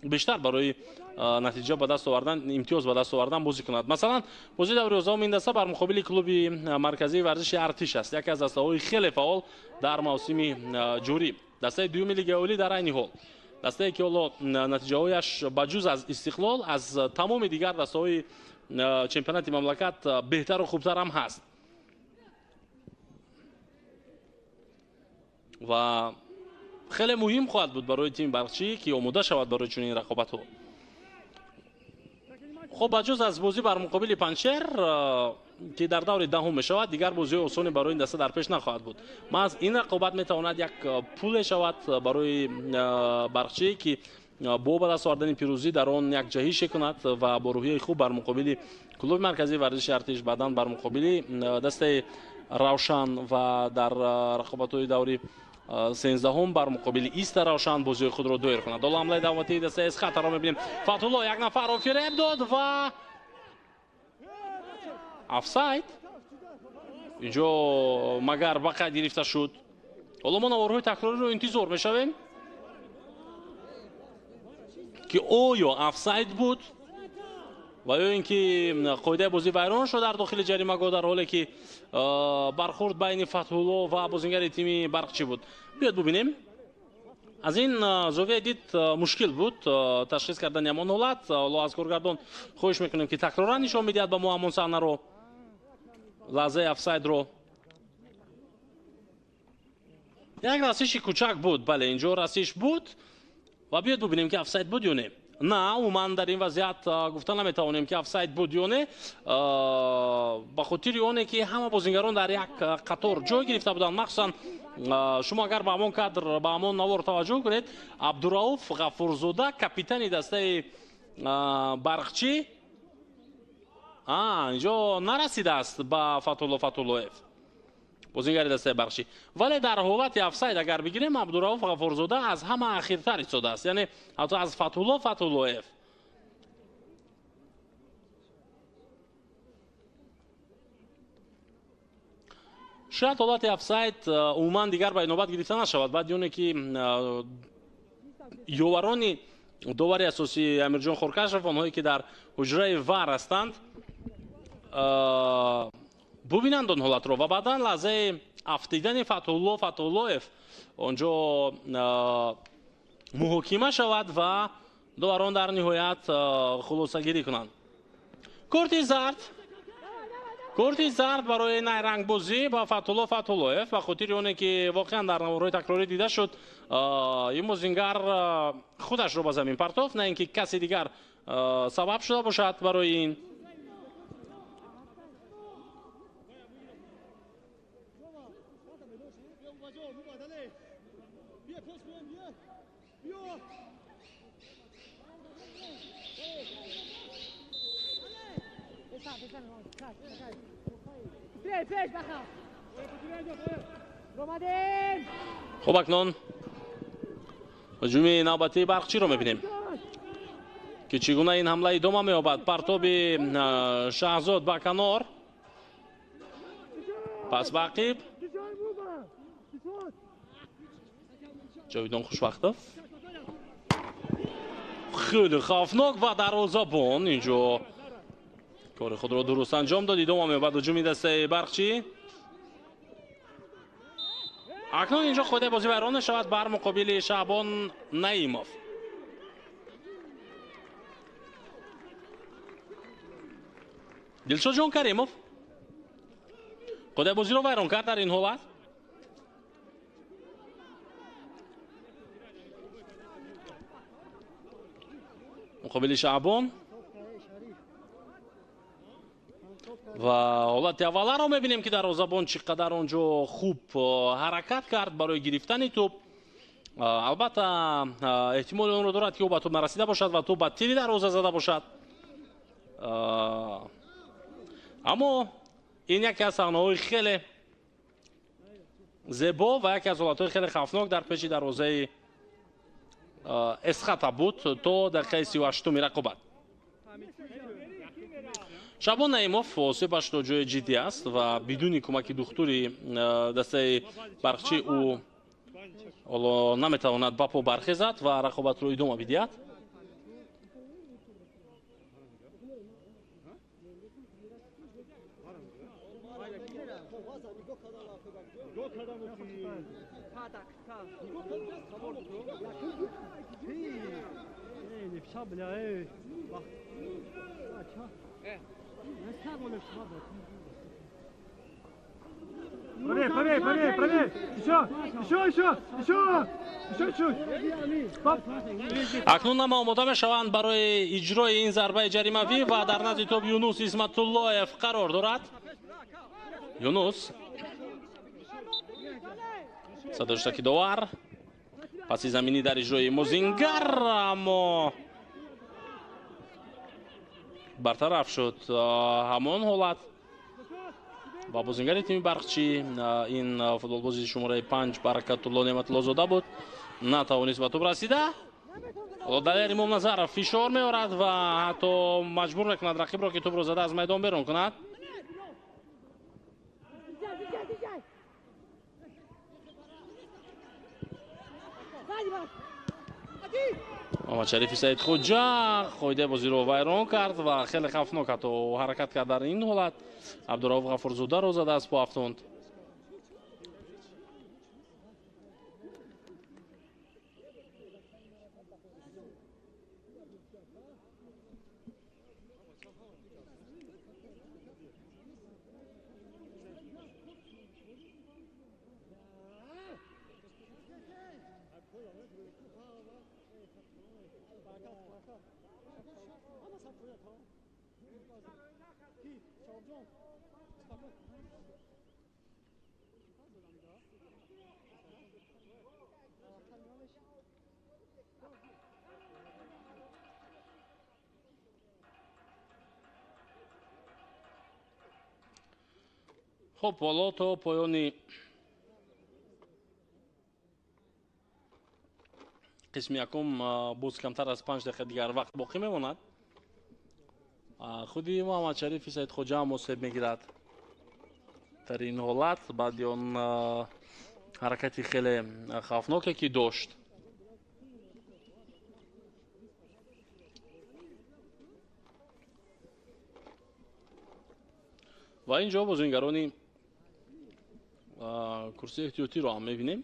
бештар барои натиҷа ба даст овардан, имтиёз ба даст овардан бозӣ кунад. Масалан, бозии даври 11-ум ин даста бар муқобили клуби марказии варзиши Артиш аст, яке аз дастаҳои хеле фаъол дар мавсими ҷорӣ, дастаи дуюми Лигаи Олӣ дар айни ҳол, дастае ки ҳоло натиҷаҳояш ба ҷуз аз Истиқлол аз тамоми дигар дастаҳои чемпионати мамлакат беҳтару хубтар ҳам ҳаст. Ва хеле муҳим хоҳад буд барои тими Барқчӣ, ки омода шавад барои чунин рақобатҳо. Хуб, ба ҷуз аз бозӣ бар муқобили Панҷшер, ки дар даври даҳум мешавад, дигар бозиҳои осоне барои ин даста дар пеш нахоҳад буд. Маҳз ин рақобат метавонад як пуле шавад барои Барқчӣ, ки бо ба даст овардани пирӯзӣ дар он як ҷаҳише кунад ва бо рӯҳияи хуб бар муқобили клуби марказии варзиши Артиш, баъдан бар муқобили дастаи Равшан ва дар рақобатҳои даври 13 бар муқобили Истаравшан бозии худро доир кунад. Ҳоло ҳамлаи даъватии дастаи Эсхатаро мебинем. Фатҳулло як нафарро фиреб дод ва офсайд. Инҷо магар ба қайд гирифта шуд. Ҳоло мо наворҳои такрориро интизор мешавем, ки оё офсайд буд ва ё ин ки қоидаи бозӣ вайрон шуд дар дохили ҷаримагоҳ, дар ҳоле ки бархурд байни Фатҳулло ва бозингари тими Барқчӣ буд. Биёед бубинем. Аз ин зовияи дид мушкил буд ташхис кардани ҳамон ҳолат. Ҳоло аз коргардон хоҳиш мекунем, ки такроран нишон медиҳад ба мо ҳамон саҳнаро, лаҳзаи офсайдро. Як расиши кӯчак буд, бале, инҷо расиш буд ва биёед бубинем, ки офсайд буд ё не. На, умуман дар ин вазъият гуфта наметавонем, ки офсайд буд ё не, ба хотири оне ки ҳама бозингарон дар як қатор ҷой гирифта буданд. Махсусан шумо агар ба ҳамон кадр, ба ҳамон навор таваҷҷӯҳ кунед, Абдурауф Ғафурзода, капитани дастаи Барқчӣ, инҷо нарасидааст ба Фатҳулло Фатҳуллоев, бозингари дастаи Барқчӣ. Вале дар ҳолати офсайд агар бигирем, Абдурауф Ғафурзода аз ҳама ахиртар истодааст, яъне ҳатто аз Фатҳулло Фатҳуллоев. Шояд ҳолати офсайд умуман дигар ба инобат гирифта нашавад, баъди оне ки ёварони довари асосии Амирҷон Хоркашев, онҳое ки дар ҳуҷраи ВАР ҳастанд, бубинанд он ҳолатро ва баъдан лаҳзаи афтидани Фатҳулло Фатҳуллоев онҷо муҳокима шавад ва доварон дар ниҳоят хулосагирӣ кунанд. Корти зард, корти зард барои найрангбозӣ ба Фатҳулло Фатҳуллоев, ба хотири оне ки воқеан дар наворҳои такрорӣ дида шуд, ин бозингар худашро ба замин партофт, на ин ки касе дигар сабаб шуда бошад барои ин. Хуб, акнун ҳуҷуми навбатии Барқчиро мебинем, ки чӣ гуна ин ҳамла идома меёбад. Партоби Шаҳзод ба канор, пас ба ақиб. Ҷовидон Хушвақтов хеле хавфнок ва дарвозабон инҷо кори худро дуруст анҷом дод. Идома меёбад ҳуҷуми дастаи Барқчӣ. Акнун инҷо қоидаи бозӣ вайрон мешавад бар муқобили Шаъбон Наимов. Дилшодҷон Каримов қоидаи бозиро вайрон кард дар ин ҳолат. Муқобили Шаъбон ва ҳолати авваларо мебинем, ки дарвозабон чӣ қадар онҷо хуб ҳаракат кард барои гирифтани тӯб. Албатта эҳтимоли онро дорад, ки ӯ ба тӯб нарасида бошад ва тӯб ба тири дарвоза зада бошад. Аммо ин яке аз саҳнаҳои хеле зебо ва яке аз ҳолатҳои хеле хавфнок дар пеши дарвозаи Эсхата буд то дақиқаи 38-уми рақобат. Шабон Наимов осебаш то ҷои ҷиддӣ аст ва бидуни кӯмаки духтури дастаи Барқчӣ ӯ ҳоло наметавонад ба по бархезад ва рақобатро идома бидиҳад. Правее, правее, правее, правее! Еще, еще, еще, еще! Еще чуть! Стоп! Акнун ҳама омода мешаванд барои иҷрои ин зарбаи ҷаримавӣ ва дар назди топ Юнус Исматуллоев қарор дорад. Юнус садоштаки довар паси заминӣ дар иҷрои мозингар, аммо бартараф шуд ҳамон ҳолат. Ва бозингари тими Барқчӣ ин футболбози шумораи 5 Баракатулло Неъматуллозода буд, натавонист ба тӯб расида. Далер Имомназаров фишор меорад ва ҳатто маҷбур мекунад рақибро, ки тӯбро зада аз майдон берун кунад. Муҳаммадшарифи Саидхоҷа қоидаи бозиро вайрон кард ва хеле хавфнок ҳатто ҳаракат кард. Дар ин ҳолат Абдурауф Ғафурзодаро зада аз по афтонд. Хуб, ҳоло то поёни қисми якум боз камтар аз 5 дақиқа дигар вақт боқӣ мемонад. Худи Муҳаммадшарифи Саидхоҷа ҳам осеб мегирад дар ин ҳолат баъди он ҳаракати хеле хавфноке ки дошт. Ва ин ҷо бозингарони курсии эҳтиётиро ҳам мебинем.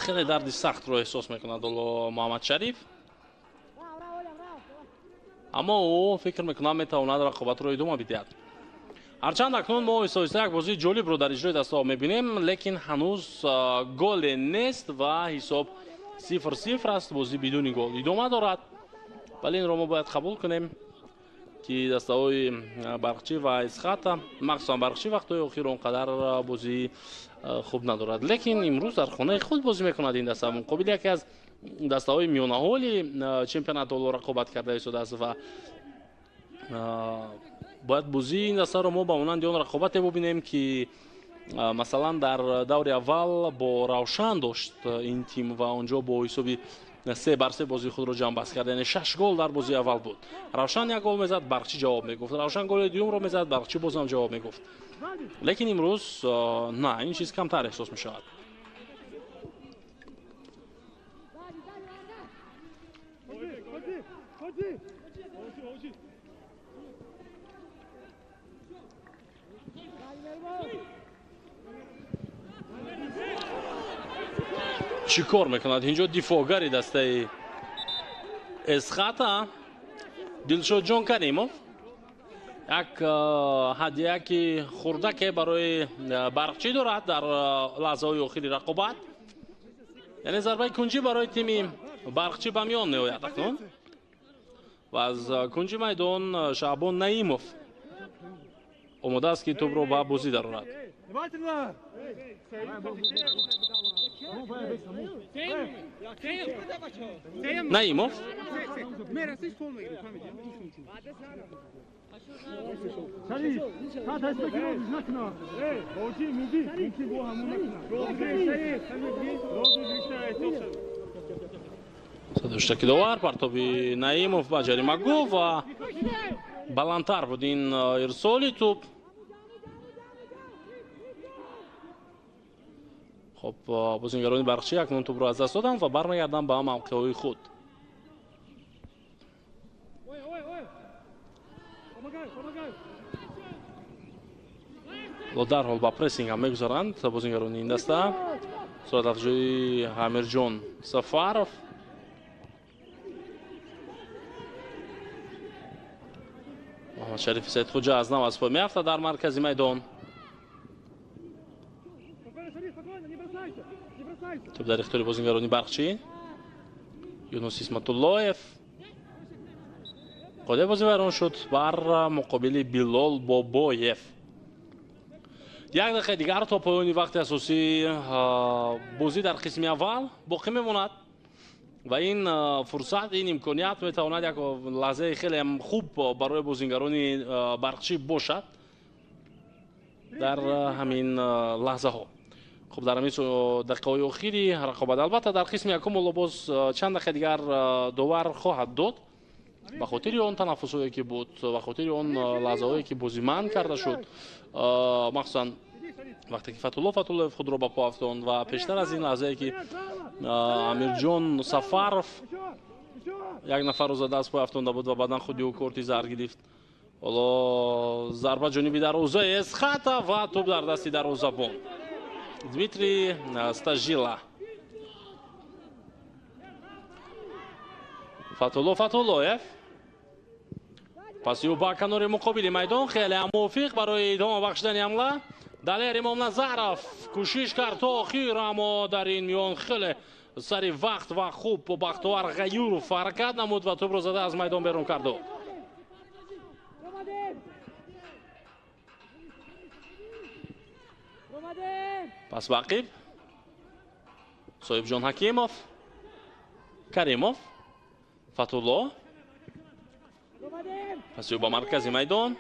Хеле дарди сахтро эҳсос мекунад ҳоло Муҳаммадшариф, аммо ӯ фикр мекунам метавонад рақобатро идома бидиҳад. Ҳарчанд акнун мо оҳиста оҳиста як бозии ҷолибро дар иҷрои дастаҳо мебинем, лекин ҳанӯз голе нест ва ҳисоб 0-0 аст. Бозӣ бидуни гол идома дорад, вале инро мо бояд қабул кунем, ки дастаҳои Барқчӣ ва Исхата, махсусан Барқчӣ, вақтҳои охир он қадар бозии хуб надорад, лекин имрӯз дар хонаи худ бозӣ мекунад ин даста муқобили яке аз дастаҳои миёнаҳоли чемпионат ҳоло рақобат карда истодааст ва бояд бозии ин дастаро мо ба монанди он рақобате бубинем, ки масалан дар даври аввал бо Равшан дошт ин тим ва онҷо бо ҳисоби 3-3 бозии худро ҷамъбаст кард, яъне 6 гол дар бозии аввал буд. Равшан як гол мезад, Барқчӣ ҷавоб мегуфт, Равшан голи дуюмро мезад, Барқчӣ бозам ҷавоб мегуфт. Лекин имрӯз на, ин чиз камтар эҳсос мешавад. Чӣ кор мекунад инҷо дифоъгари дастаи Эсхата Дилшодҷон Каримов? Як ҳадияки хурдаке барои Барқчӣ дорад дар лаҳзаҳои охири рақобат, яъне зарбаи кунҷӣ барои тими Барқчӣ ба миён меояд акнун ва аз кунҷи майдон Шаъбон Наимов омода аст, ки тӯбро ба бозӣ дарорад. Наимов садуштаки довар партоби Наимов ба ҷаримагоҳ ва баландтар буд ин ирсоли тӯб. Хуб, бозингарони Барқчӣ акнун тӯбро аз даст доданд ва бармегарданд ба мавқеъҳои худ. Дарҳол ба прессинг ҳам мегузаранд бозингарони ин даста. Суратафзои Амирҷон Сафаров Муҳаммадшарифи Саидхоҷа аз нав аз пой меафтад дар маркази майдон. Тӯб дар ихтиёри бозингарони Барқчӣ. Юнус Исматуллоев қоидаи бозӣ вайрон шуд бар муқобили Билол Бобоев. Як дақиқаи дигар то поёни вақти асосии бозӣ дар қисми аввал боқӣ мемонад ва ин фурсат, ин имконият метавонад як лаҳзаи хеле хуб барои бозингарони барқчӣ бошад дар ҳамин лаҳзаҳо. Хуб, дар ҳамин дақиқаҳои охири рақобат, албатта дар қисми якум ҳоло боз чанд дақиқа дигар довар хоҳад дод ба хотири он танаффусҳое ки буд, ба хотири он лаҳзаҳое ки бозӣ манъ карда шуд, махсусан вақте ки Фатулло Фатуллоев худро ба по афтонд ва пештар аз ин лаҳзае ки Амирҷон Сафаров як нафарро зада аз пой афтонда буд ва баъдан худи ӯ корти зар гирифт. Ҳоло зарба ҷониби дарвозаи Эсхата ва тӯб дар дасти дарвозабон Дмитрий Стажила. Фатулло Фатуллоев паси ӯ ба канори муқобили майдон, хеле ҳам мувофиқ барои идома бахшидани ҳамла. Далер Имомназаров кӯшиш кард то охир, аммо дар ин миён хеле сари вақт ва хуб Бахтовар Ғаюров ҳаракат намуд ва тӯбро зада аз майдон берун кард. Пас ба ақиб Соҳибҷон Ҳакимов, Каримов, Фатулло, паси ӯ ба маркази майдон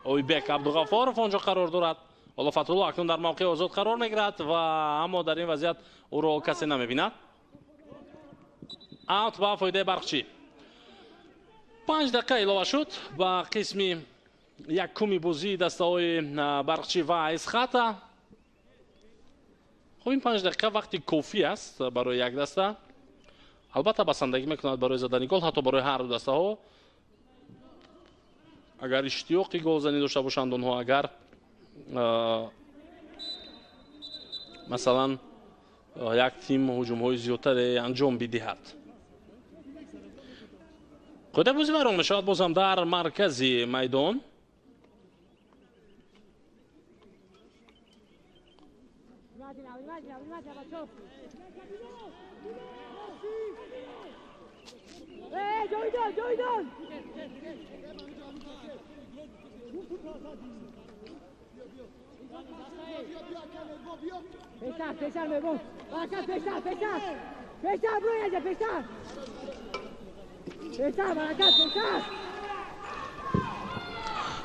Ойбек Абдуғафоров онҷо қарор дорад. Ҳоло Фатулло акнун дар мавқеи озод қарор мегирад ва аммо дар ин вазъият ӯро касе намебинад. Аут ба фоидаи барқчӣ. 5 дақиқа илова шуд ба қисми якуми бозии дастаҳои барқчӣ ва Эсхата. Хуб, ин 5 дақиқа вақти кофӣ аст барои як даста. Албатта басандагӣ мекунад барои задани гол, ҳатто барои ҳар ду дастаҳо. Агар иштиёқи голзанӣ дошта бошанд онҳо, агар масалан як тим ҳуҷумҳои зиёдтаре анҷом бидиҳад. Қоидаи бозӣ вайрон мешавад бозам дар маркази майдон.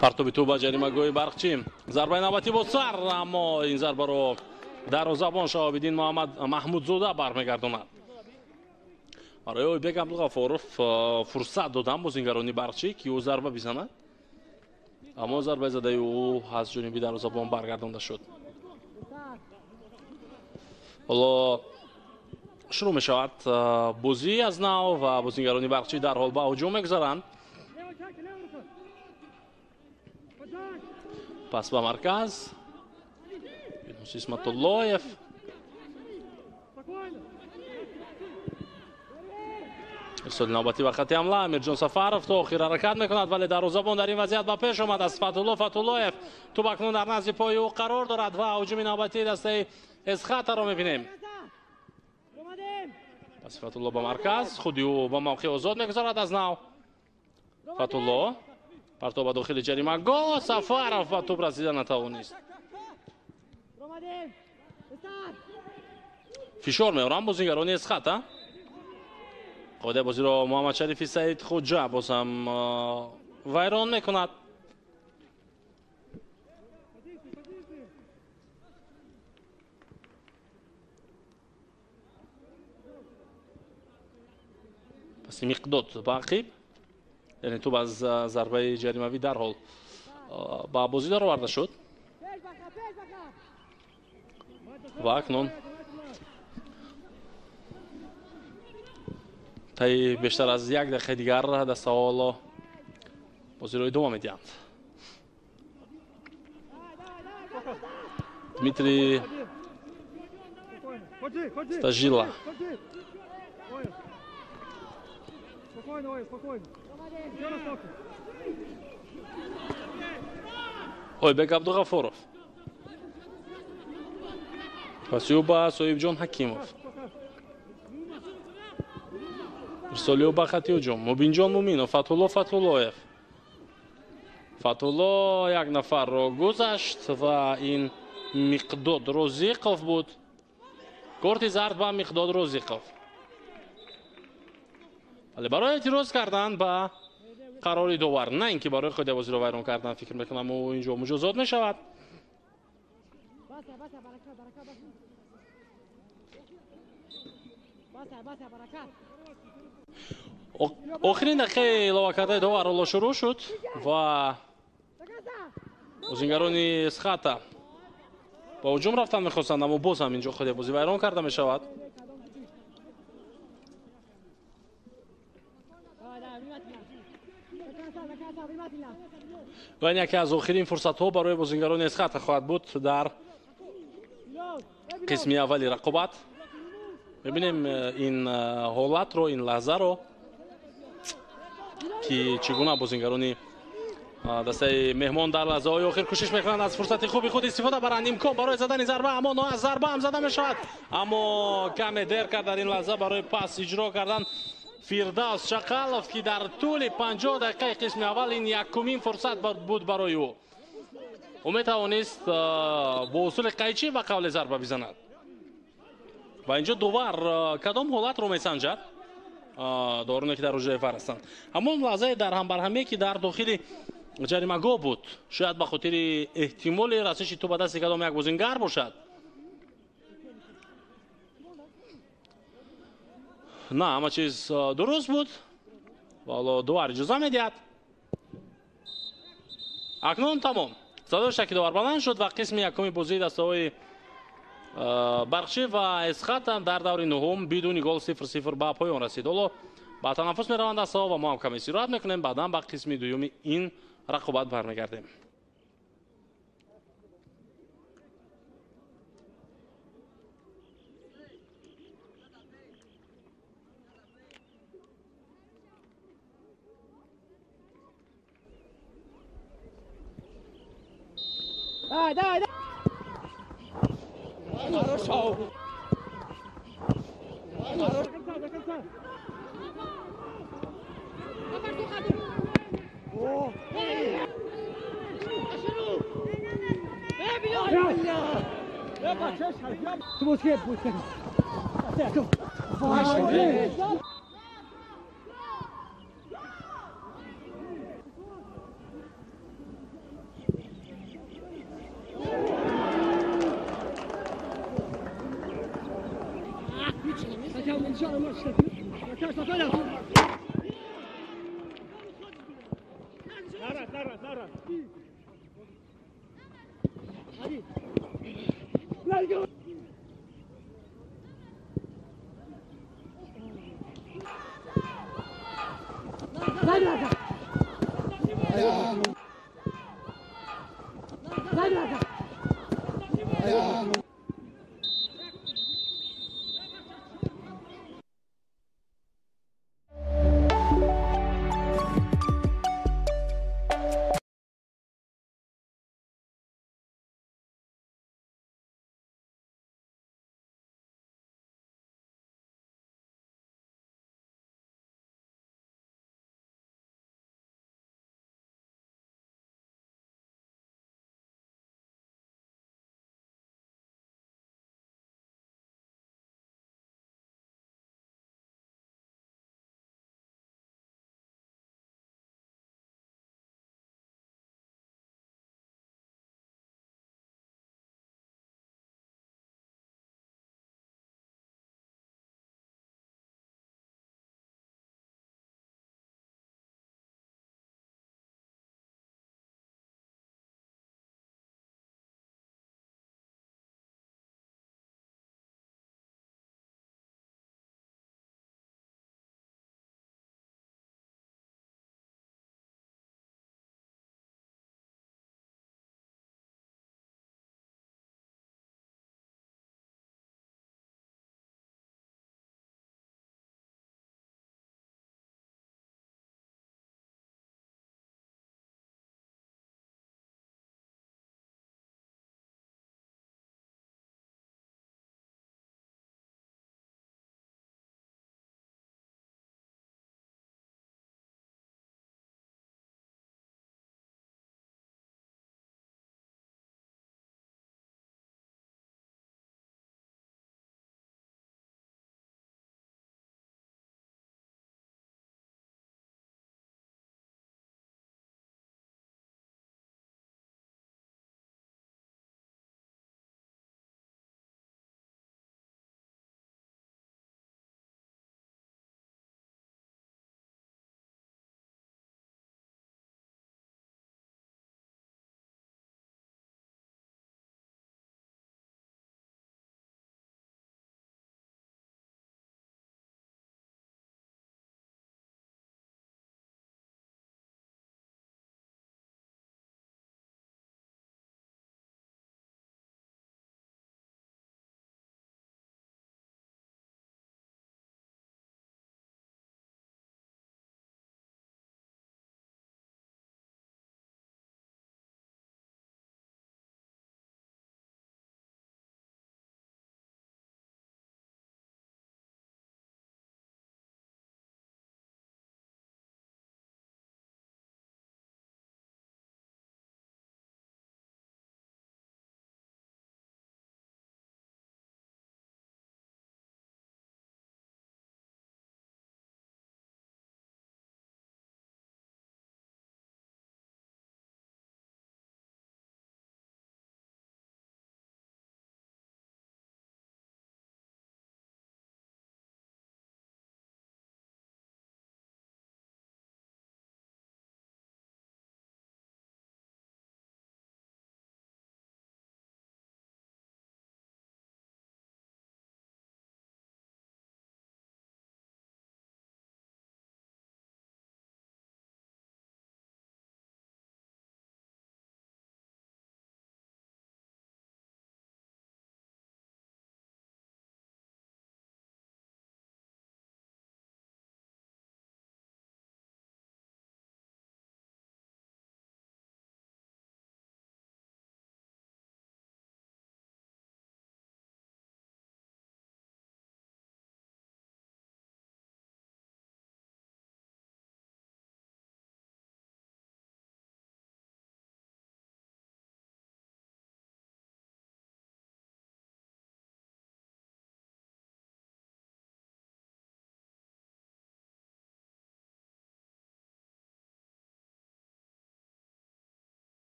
Партоби тӯб ба ҷаримагоҳи барқчӣ. Зарбаи навбатӣ бо сар, аммо ин зарбаро дарвозабон Шаҳобиддин Муҳаммад Маҳмудзода бармегардонад. Барои Ойбек Абдуғафоров фурсат додам бозингарони барқчӣ ки ӯ зарба бизанад, аммо зарбаи задаи ӯ аз ҷониби дарвозабон баргардонда шуд. Ҳоло шурӯъ мешавад бозӣ аз нав ва бозингарони барқчӣ дарҳол ба ҳуҷум мегузаранд. Пас ба марказ Юнус Исматуллоев. Ирсоли навбатӣ ба хати ҳамла Амирҷон Сафаров то охир ҳаракат мекунад, вале дарвозабон дар ин вазъият ба пеш омад аз Фатулло Фатуллоев. Тӯб акнун дар назди пои ӯ қарор дорад ва ҳуҷуми навбатии дастаи Эсхатаро мебинем. Пас Фатулло ба марказ, худи ӯ ба мавқеи озод мегузорад аз нав. Фатулло партоб ба дохили ҷаримагоҳ, Сафаров ба тӯб расида натавонист. Фишор меоранд бозингарони Эсхата. Қоидаи бозиро Муҳаммадшарифи Саид Хоҷа бозам вайрон мекунад. Паси Миқдод ба ақиб, яъне тӯб аз зарбаи ҷаримавӣ дарҳол ба бозӣ дароварда шуд ва акнун таи бештар аз як дақиқаи дигар дастаҳо ҳоло бозиро идома медиҳанд. Дмитрий Стажила. Ойбек Абдуғафоров. Паси ӯ ба Соҳибҷон Ҳакимов. Ирсоли ӯ ба хати ҳуҷум Мубинҷон Муминов, Фатулло Фатуллоев. Фатулло як нафарро гузашт ва ин Миқдод Розиқов буд. Корти зард ба Миқдод Розиқов. Вале барои эътироз кардан ба қарори довар, на ин ки барои қоидабозиро вайрон кардан, фикр мекунам ӯ инҷо муҷозот мешавад. Охирин дақиқаи иловакардаи довар ҳоло шурӯъ шуд ва бозингарони Эсхата ба ҳуҷум рафтан мехостанд, аммо боз ҳам инҷо қоидабозӣ вайрон карда мешавад. Ва ин яке аз охирин фурсатҳо барои бозингарони Эсхата хоҳад буд дар қисми аввали рақобат. Мебинем ин ҳолатро, ин лаҳзаро, ки чӣ гуна бозингарони дастаи меҳмон дар лаҳзаҳои охир кӯшиш мекунанд аз фурсати хуби худ истифода баранд. Имкон барои задани зарба, аммо ноаз зарба ҳам зада мешавад, аммо каме дер кард дар ин лаҳза барои пас иҷро кардан Фирдавс Шақалов, ки дар тӯли 50 дақиқаи қисми аввал ин якумин фурсат буд барои ӯ. Ӯ метавонист бо усули қайчӣ ба қавле зарба бизанад. Ва инҷо довар кадом ҳолатро месанҷад? Довароне ки дар ҳуҷраи вар ҳастанд. Ҳамон лаҳзаи дар ҳамбарҳаме ки дар дохили ҷаримагоҳ буд, шояд ба хотири эҳтимоли расиши тӯб ба дасти кадом як бозингар бошад. На, ҳама чиз дуруст буд. Ва ҳоло довар иҷоза медиҳад. Акнун тамом. Садои шаки довар баланд шуд ва қисми якуми бозии дастаҳои Барқчӣ ва Эсхата дар даври нуҳум бидуни гол 0-0 ба поён расид. Ҳоло ба танаффус мераванд дастаҳо ва мо ҳам каме истироҳат мекунем, баъдан ба қисми дуюми ин рақобат бармегардем. Давай, давай, давай. Хорошо. До конца. О!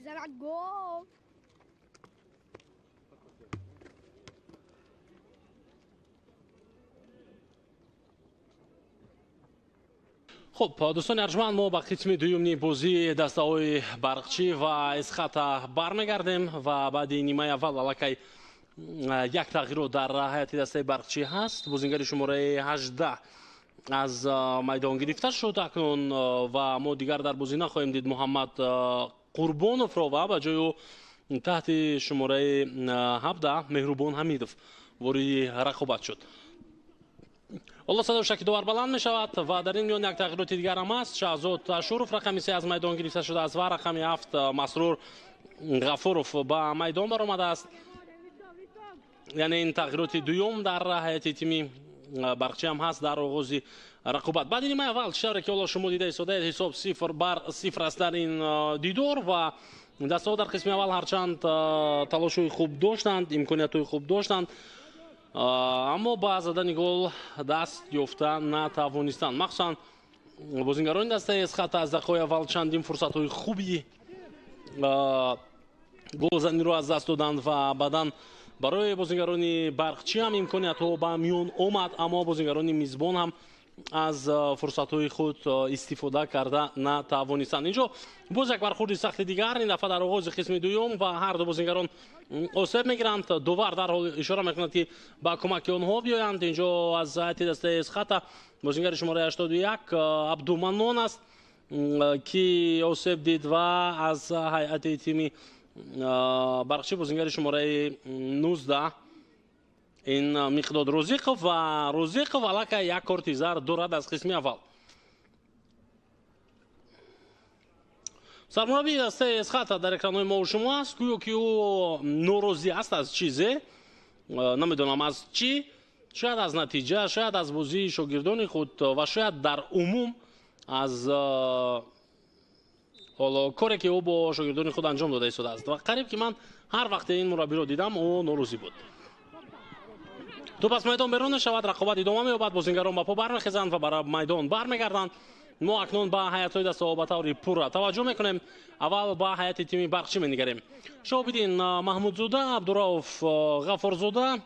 Мезанад гол. Хуб, дӯстони арҷманд, мо ба қисми дуюмни бозии дастаҳои Барқчӣ ва Эсхата бармегардем ва баъди нимаи аввал аллакай як тағйирот дар ҳайати дастаи Барқчӣ ҳаст. Бозингари шумораи 18 аз майдон гирифта шуд акнун ва мо дигар дар бозӣ нахоҳем дид Муҳаммад Қурбоновро ва ба ҷои ӯ таҳти шумораи 17 Меҳрубон Ҳамидов вориди рақобат шуд. Ҳоло садои шаки довар баланд мешавад ва дар ин миён як тағйироти дигар ҳам аст. Шаҳзод Ашуров рақами 3 аз майдон гирифта шудааст ва рақами 7 Масрур Ғафуров ба майдон баромадааст. Яъне ин тағйироти дуюм дар ҳайати тими Барқчӣ ҳам ҳаст дар оғози рақобат. Баъди нимаи аввал, чӣ тавре ки ҳоло шумо дида истодаед, ҳисоб 0-0 аст дар ин дидор ва дастаҳо дар қисми аввал ҳарчанд талошҳои хуб доштанд, имкониятҳои хуб доштанд, аммо ба задани гол даст ёфта натавонистанд. Махсусан бозингарони дастаи Эсхата аз дақиқаҳои аввал чандин фурсатҳои хуби голзаниро аз даст доданд ва баъдан барои бозингарони Барқчӣ ҳам имкониятҳо ба миён омад, аммо бозингарони мизбон ҳам аз фурсатҳои худ истифода карда натавонистанд. Инҷо боз як бархурди сахти дигар, ин дафъа дар оғози қисми дуюм ва ҳар ду бозингарон осеб мегиранд. Довар дарҳол ишора мекунад, ки ба кӯмаки онҳо биёянд. Инҷо аз ҳайати дастаи Эсхата бозингари шумораи 81 Абдуманнон аст, ки осеб дид ва аз ҳайати тими Барқчӣ бозингари шумораи 19 ин Миқдод Розиқов ва Розиқов аллакай як корти зард дорад аз қисми аввал. Сармураббии дастаи Эсхата дар экранҳои мо шумо аст. Гӯё ки ӯ норозӣ аст аз чизе, намедонам аз чӣ, шояд аз натиҷа, шояд аз бозии шогирдони худ ва шояд дар умум аз ҳоло коре ки ӯ бо шогирдони худ анҷом дода истодааст. Ва қариб ки ман ҳар вақте ин мураббиро дидам, ӯ норозӣ буд. Туп аз майдон берун мешавад, рақобат идома меёбад, бозингарон ба по бармехезанд ва ба майдон бармегарданд. Мо акнун ба ҳайатҳои дастаҳо ба таври пурра таваҷҷӯҳ мекунем. Аввал ба ҳайати тими Барқчӣ менигарем. Шоҳобиддин Маҳмудзода, Абдурауф Ғафурзода,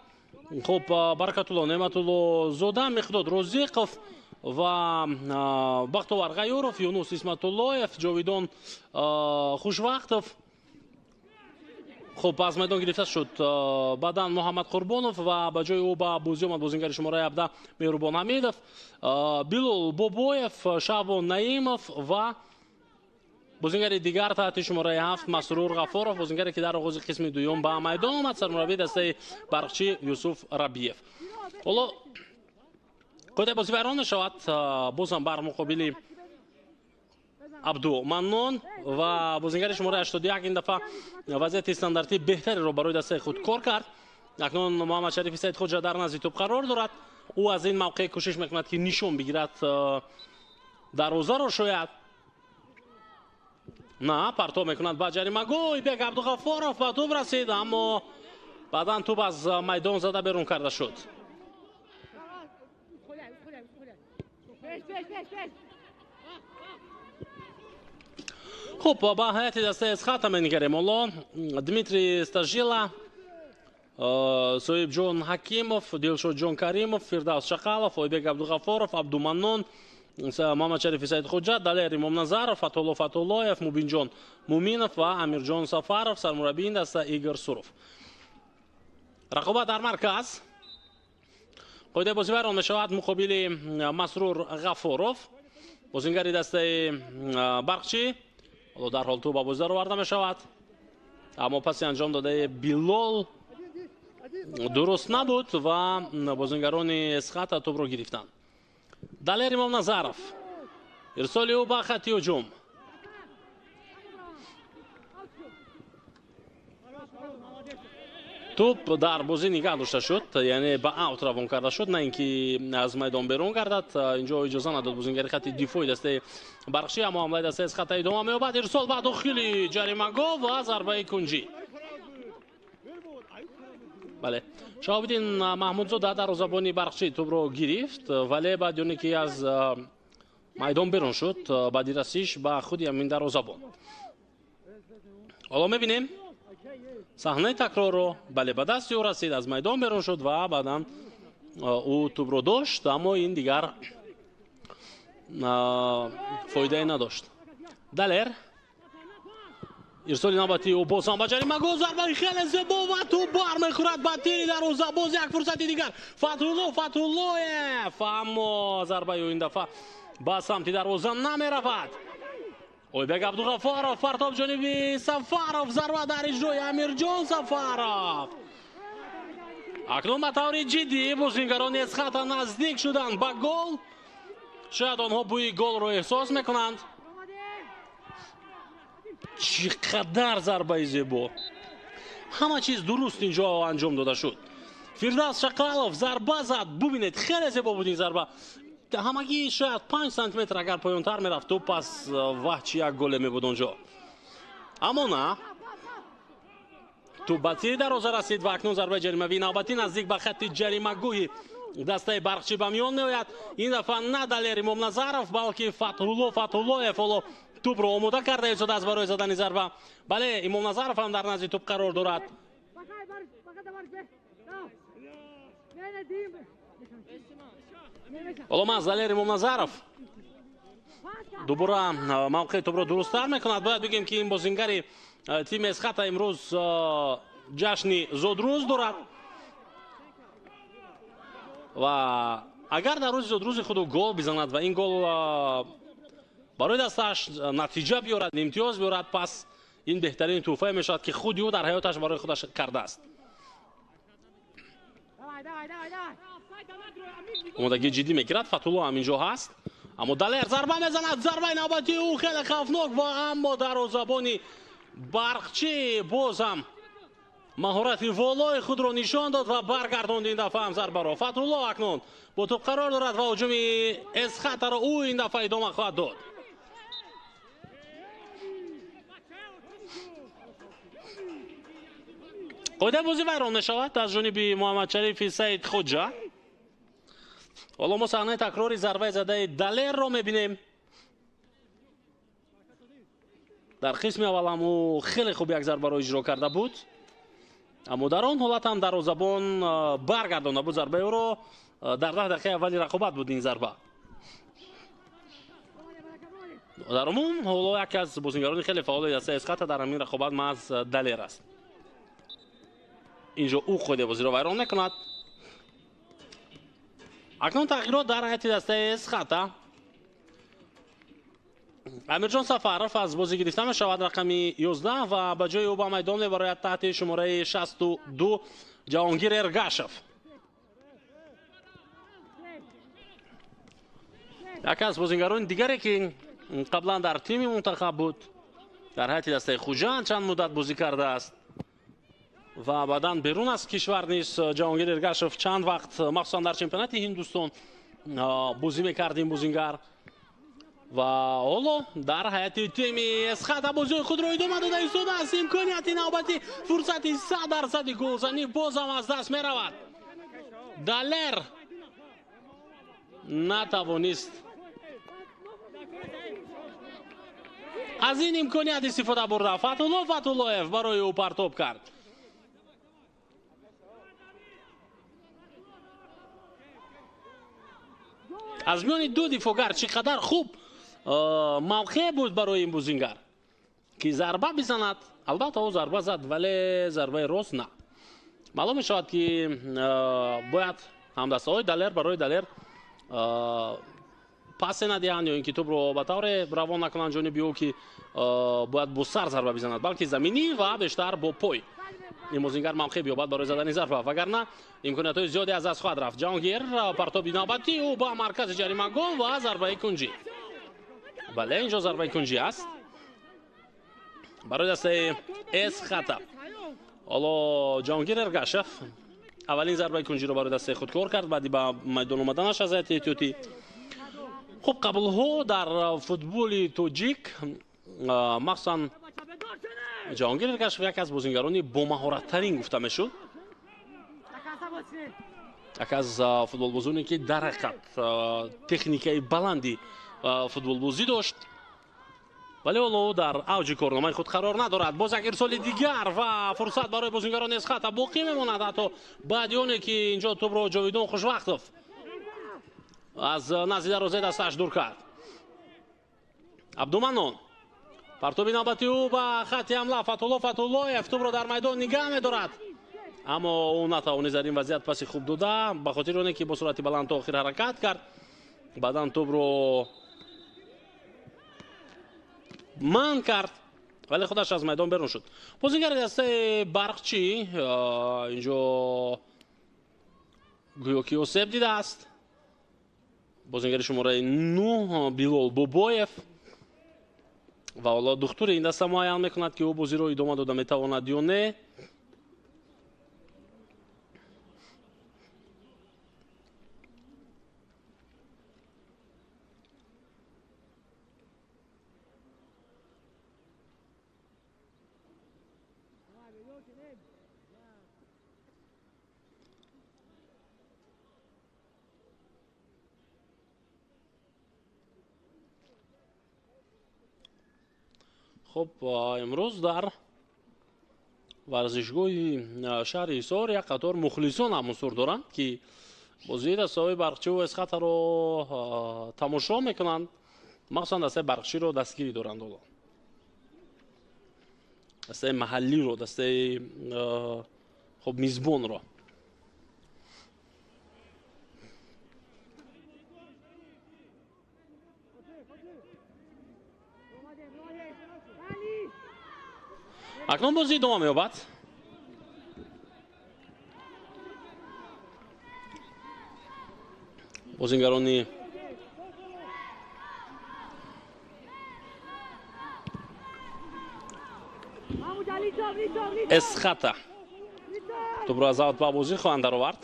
хуб, Баракатулло Неъматуллозода, Миқдод Розиқов ва Бахтовар Ғаюров, Юнус Исматуллоев, Ҷовидон Хушвақтов. Хуб, аз майдон гирифта шуд баъдан Муҳаммад Қурбонов ва ба ҷои ӯ ба бозӣ омад бозингари шумораи 17 Меҳрубон Ҳамидов, Билол Бобоев, Шаъбон Наимов ва бозингари дигар таҳти шумораи 7 Масрур Ғафуров, бозингаре ки дар оғози қисми дуюм ба майдон омад, сармураббии дастаи Барқчӣ Юсуф Рабиев. Ҳоло қоидаи бозӣ вайрон мешавад, бозам бар муқобили Абдуманнон ва бозингари шумораи 81 ин дафъа вазъияти стандартӣ беҳтареро барои дастаи худ кор кард. Акнун Муҳаммад Шарифи Саидхоҷа дар назди тӯб қарор дорад. Ӯ аз ин мавқеъ кӯшиш мекунад, ки нишон бигирад дарвозаро, шояд на партоб мекунад ба ҷаримагоҳ. Бек Абдуғаффоров ба тӯб расид, аммо баъдан тӯб аз майдон зада берун карда шуд. Хуб, ба ҳайати дастаи Эсхата менигарем. Ҳоло Дмитрий Стажила, Соҳибҷон Ҳакимов, Дилшодҷон Каримов, Фирдавс Шақалов, Ойбек Абдуғаффоров, Абдуманнон, Муҳаммадшарифи Саидхоҷа, Далер Имомназаров, Фатҳулло Фатҳуллоев, Мубинҷон Муминов ва Амирҷон Сафаров, сармураббии ин даста Игор Суров. Рақобат дар марказ. Қоидаи бозӣ вайрон мешавад муқобили Масрур Ғафуров, бозингари дастаи Барқчӣ. Ҳоло дарҳол тӯб ба бозӣ дароварда мешавад, аммо паси анҷом додаи Билол дуруст набуд ва бозингарони Эсхата тӯбро гирифтанд. Далер Имомназаров, ирсоли ӯ ба хатти ҳуҷум. Тӯб дар бозӣ нигаҳ дошта шуд, яъне ба аут равон карда шуд, на ин ки аз майдон берун гардад. Инҷо иҷоза надод бозингари хатти дифои дастаи Барқчӣ, аммо ҳамлаи дастаи Эсхата идома меёбад. Ирсол ба дохили ҷаримагоҳ ва зарбаи кунҷӣ. Бале, Шаҳобиддин Маҳмудзода дарвозабони Барқчӣ тӯбро гирифт, вале баъди оне ки аз майдон берун шуд, баъди расиш ба худи ҳамин дарвозабон. Ҳоло мебинем саҳнаи такрорро. Бале, ба дасти ӯ расид, аз майдон берун шуд ва баъдан ӯ тӯбро дошт, аммо ин дигар фоидае надошт. Далер ирсоли навбати ӯ боз ҳам ба ҷаримагоҳ, зарбаи хеле зебо ва тӯб бармехӯрад ба тири дарвоза. Боз як фурсати дигар, Фатҳулло Фатҳуллоев, аммо зарбаи ӯ ин дафъа ба самти дарвоза намеравад. Ойбек Абдуғафоров партоб ҷониби Сафаров, зарба дар иҷрои Амирҷон Сафаров. Акнун ба таври ҷиддӣ бозингарони Эсхата наздик шуданд ба гол. Шояд онҳо бӯи голро эҳсос мекунанд. Чӣ қадар зарбаи зебо! Ҳама чиз дуруст инҷо анҷом дода шуд. Фирдавс Шақалов зарба зад. Бубинед, хеле зебо буд ин зарба. Ҳамагӣ шояд 5 сантиметр агар поёнтар мерафт, то пас ваҳ чи як голе мебуд онҷо. Аммо на, тӯб ба тири дарвоза расид ва акнун зарбаи ҷаримавии навбатӣ наздик ба хатти ҷаримагоҳи дастаи Барқчӣ ба миён меояд. Ин дафъа на Далер Имомназаров, балки Фатҳулло Фатҳуллоев ҳоло тӯбро омода карда истодааст барои задани зарба. Бале, Имомназаров ҳам дар назди тӯб қарор дорад. Ҳоло ман Далер Имомназаров дубора мавқеи тӯбро дурусттар мекунад. Бояд бигем, ки ин бозингари тими Эсхата имрӯз ҷашни зодрӯз дорад ва агар дар рӯзи зодрӯзи худ гол бизанад ва ин гол барои дастааш натиҷа биёрад, имтиёз биёрад, пас ин беҳтарин тӯҳфае мешавад, ки худи ӯ дар ҳаёташ барои худаш кардааст. Омодагии ҷиддӣ мегирад. Фатҳулло ҳам инҷо ҳаст, аммо Далер зарба мезанад. Зарбаи навбатии ӯ хеле хавфнок ва аммо дарвозабони Барқчӣ боз ҳам маҳорати волои худро нишон дод ва баргардонд ин дафъа ҳам зарбаро. Фатҳулло акнун бо тӯб қарор дорад ва ҳуҷуми Эсхатаро ӯ ин дафъа идома хоҳад дод. Қоидаи бозӣ вайрон мешавад аз ҷониби Муҳаммадшарифи Саид Хоҷа. Ҳоло мо саҳнаи такрори зарбаи задаи Далерро мебинем. Дар қисми аввал ҳам ӯ хеле хуб як зарбаро иҷро карда буд, аммо дар он ҳолат ҳам дарвозабон баргардонда буд зарбаи ӯро. Дар 10 дақиқаи аввали рақобат буд ин зарба. Дар умум ҳоло яке аз бозингарони хеле фаъоли дастаи Эсхата дар ҳамин рақобат маҳз Далер аст. Инҷо ӯ қоидаи бозиро вайрон мекунад. Акнун тағйирот дар ҳайати дастаи Эсхата. Амирҷон Сафаров аз бозӣ гирифта мешавад, рақами 11, ва ба ҷои ӯ ба майдон мебарояд таҳти шумораи 62 Ҷаҳонгир Эргашев. Яке аз бозингарони дигаре, ки қаблан дар тими мунтахаб буд, дар ҳайати дастаи Хуҷанд чанд муддат бозӣ кардааст ва баъдан берун аз кишвар низ Ҷаҳонгир Эргашев чанд вақт, махсусан дар чемпионати Ҳиндустон бозӣ мекард ин бозингар. Ва ҳоло дар ҳайати тими Эсхата бозиҳои худро идома дода истодааст. Имконияти навбатӣ, фурсати 100% голзанӣ бозам аз даст меравад. Далер натавонист аз ин имконият истифода бурда. Фатҳулло Фатҳуллоев барои ӯ партоб кард. Аз миёни ду дифоъгар чӣ қадар хуб мавқеъ буд барои ин бозингар, ки зарба бизанад. Албатта ӯ зарба зад, вале зарбаи рост на. Маълум мешавад, ки бояд ҳамдастаҳои Далер барои Далер пасе надиҳанд ё ин ки тӯбро ба тавре равон накунанд ҷониби ӯ, ки бояд бо сар зарба бизанад, балки заминӣ ва бештар бо пой ин бозингар мавқеъ биёбад барои задани зарба, вагарна имкониятҳои зиёде аз даст хоҳад рафт. Ҷаҳонгир партоби навбатӣ ӯ ба маркази ҷаримагоҳ ва зарбаи кунҷӣ. Бале, инҷо зарбаи кунҷӣ аст барои дастаи Эсхата. Ҳоло Ҷаҳонгир Эргашев аввалин зарбаи кунҷиро барои дастаи худ кор кард баъди ба майдон омаданаш аз ҳайати эҳтиётӣ. Хуб, қаблҳо дар футболи тоҷик махсусан Ҷаҳонгир Эргашев яке аз бозингарони бомаҳораттарин гуфта мешуд, яке аз футболбозоне, ки дар ҳақиқат техникаи баланди футболбозӣ дошт. Вале ҳоло ӯ дар авҷи корномаи худ қарор надорад. Боз як ирсоли дигар ва фурсат барои бозингарони Эсхата боқӣ мемонад, ҳатто баъди оне ки инҷо тӯбро Ҷовидон Хушвақтов аз назди дарвозаи дастааш дур кард. Абдуманнон, партоби навбати ӯ ба хатти ҳамла. Фатулло Фатуллоев тӯбро дар майдон нигаҳ медорад, аммо ӯ натавонист дар ин вазъият паси хуб дода, ба хотири оне ки бо суръати баланд то охир ҳаракат кард, баъдан тӯбро манъ кард, вале худаш аз майдон берун шуд. Бозингари дастаи Барқчӣ инҷо гӯё ки осеб дидааст. Бозингари шумораи 9 Билол Бобоев, ва ҳоло духтури ин даста муайян мекунад, ки ӯ бозиро идома дода метавонад ё не. Хуб, имрӯз дар варзишгоҳи шаҳри Ҳисор як қатор мухлисон ҳам ҳузур доранд, ки бозии дастаҳои Барқчиву Эсхатаро тамошо мекунанд. Махсусан дастаи Барқчиро дастгирӣ доранд, ҳоло дастаи маҳаллиро, дастаи хуб мизбонро. Акнун бозӣ идома меёбад. Бозингарони Эсхата тӯбро аз аут ба бозӣ хоҳанд даровард.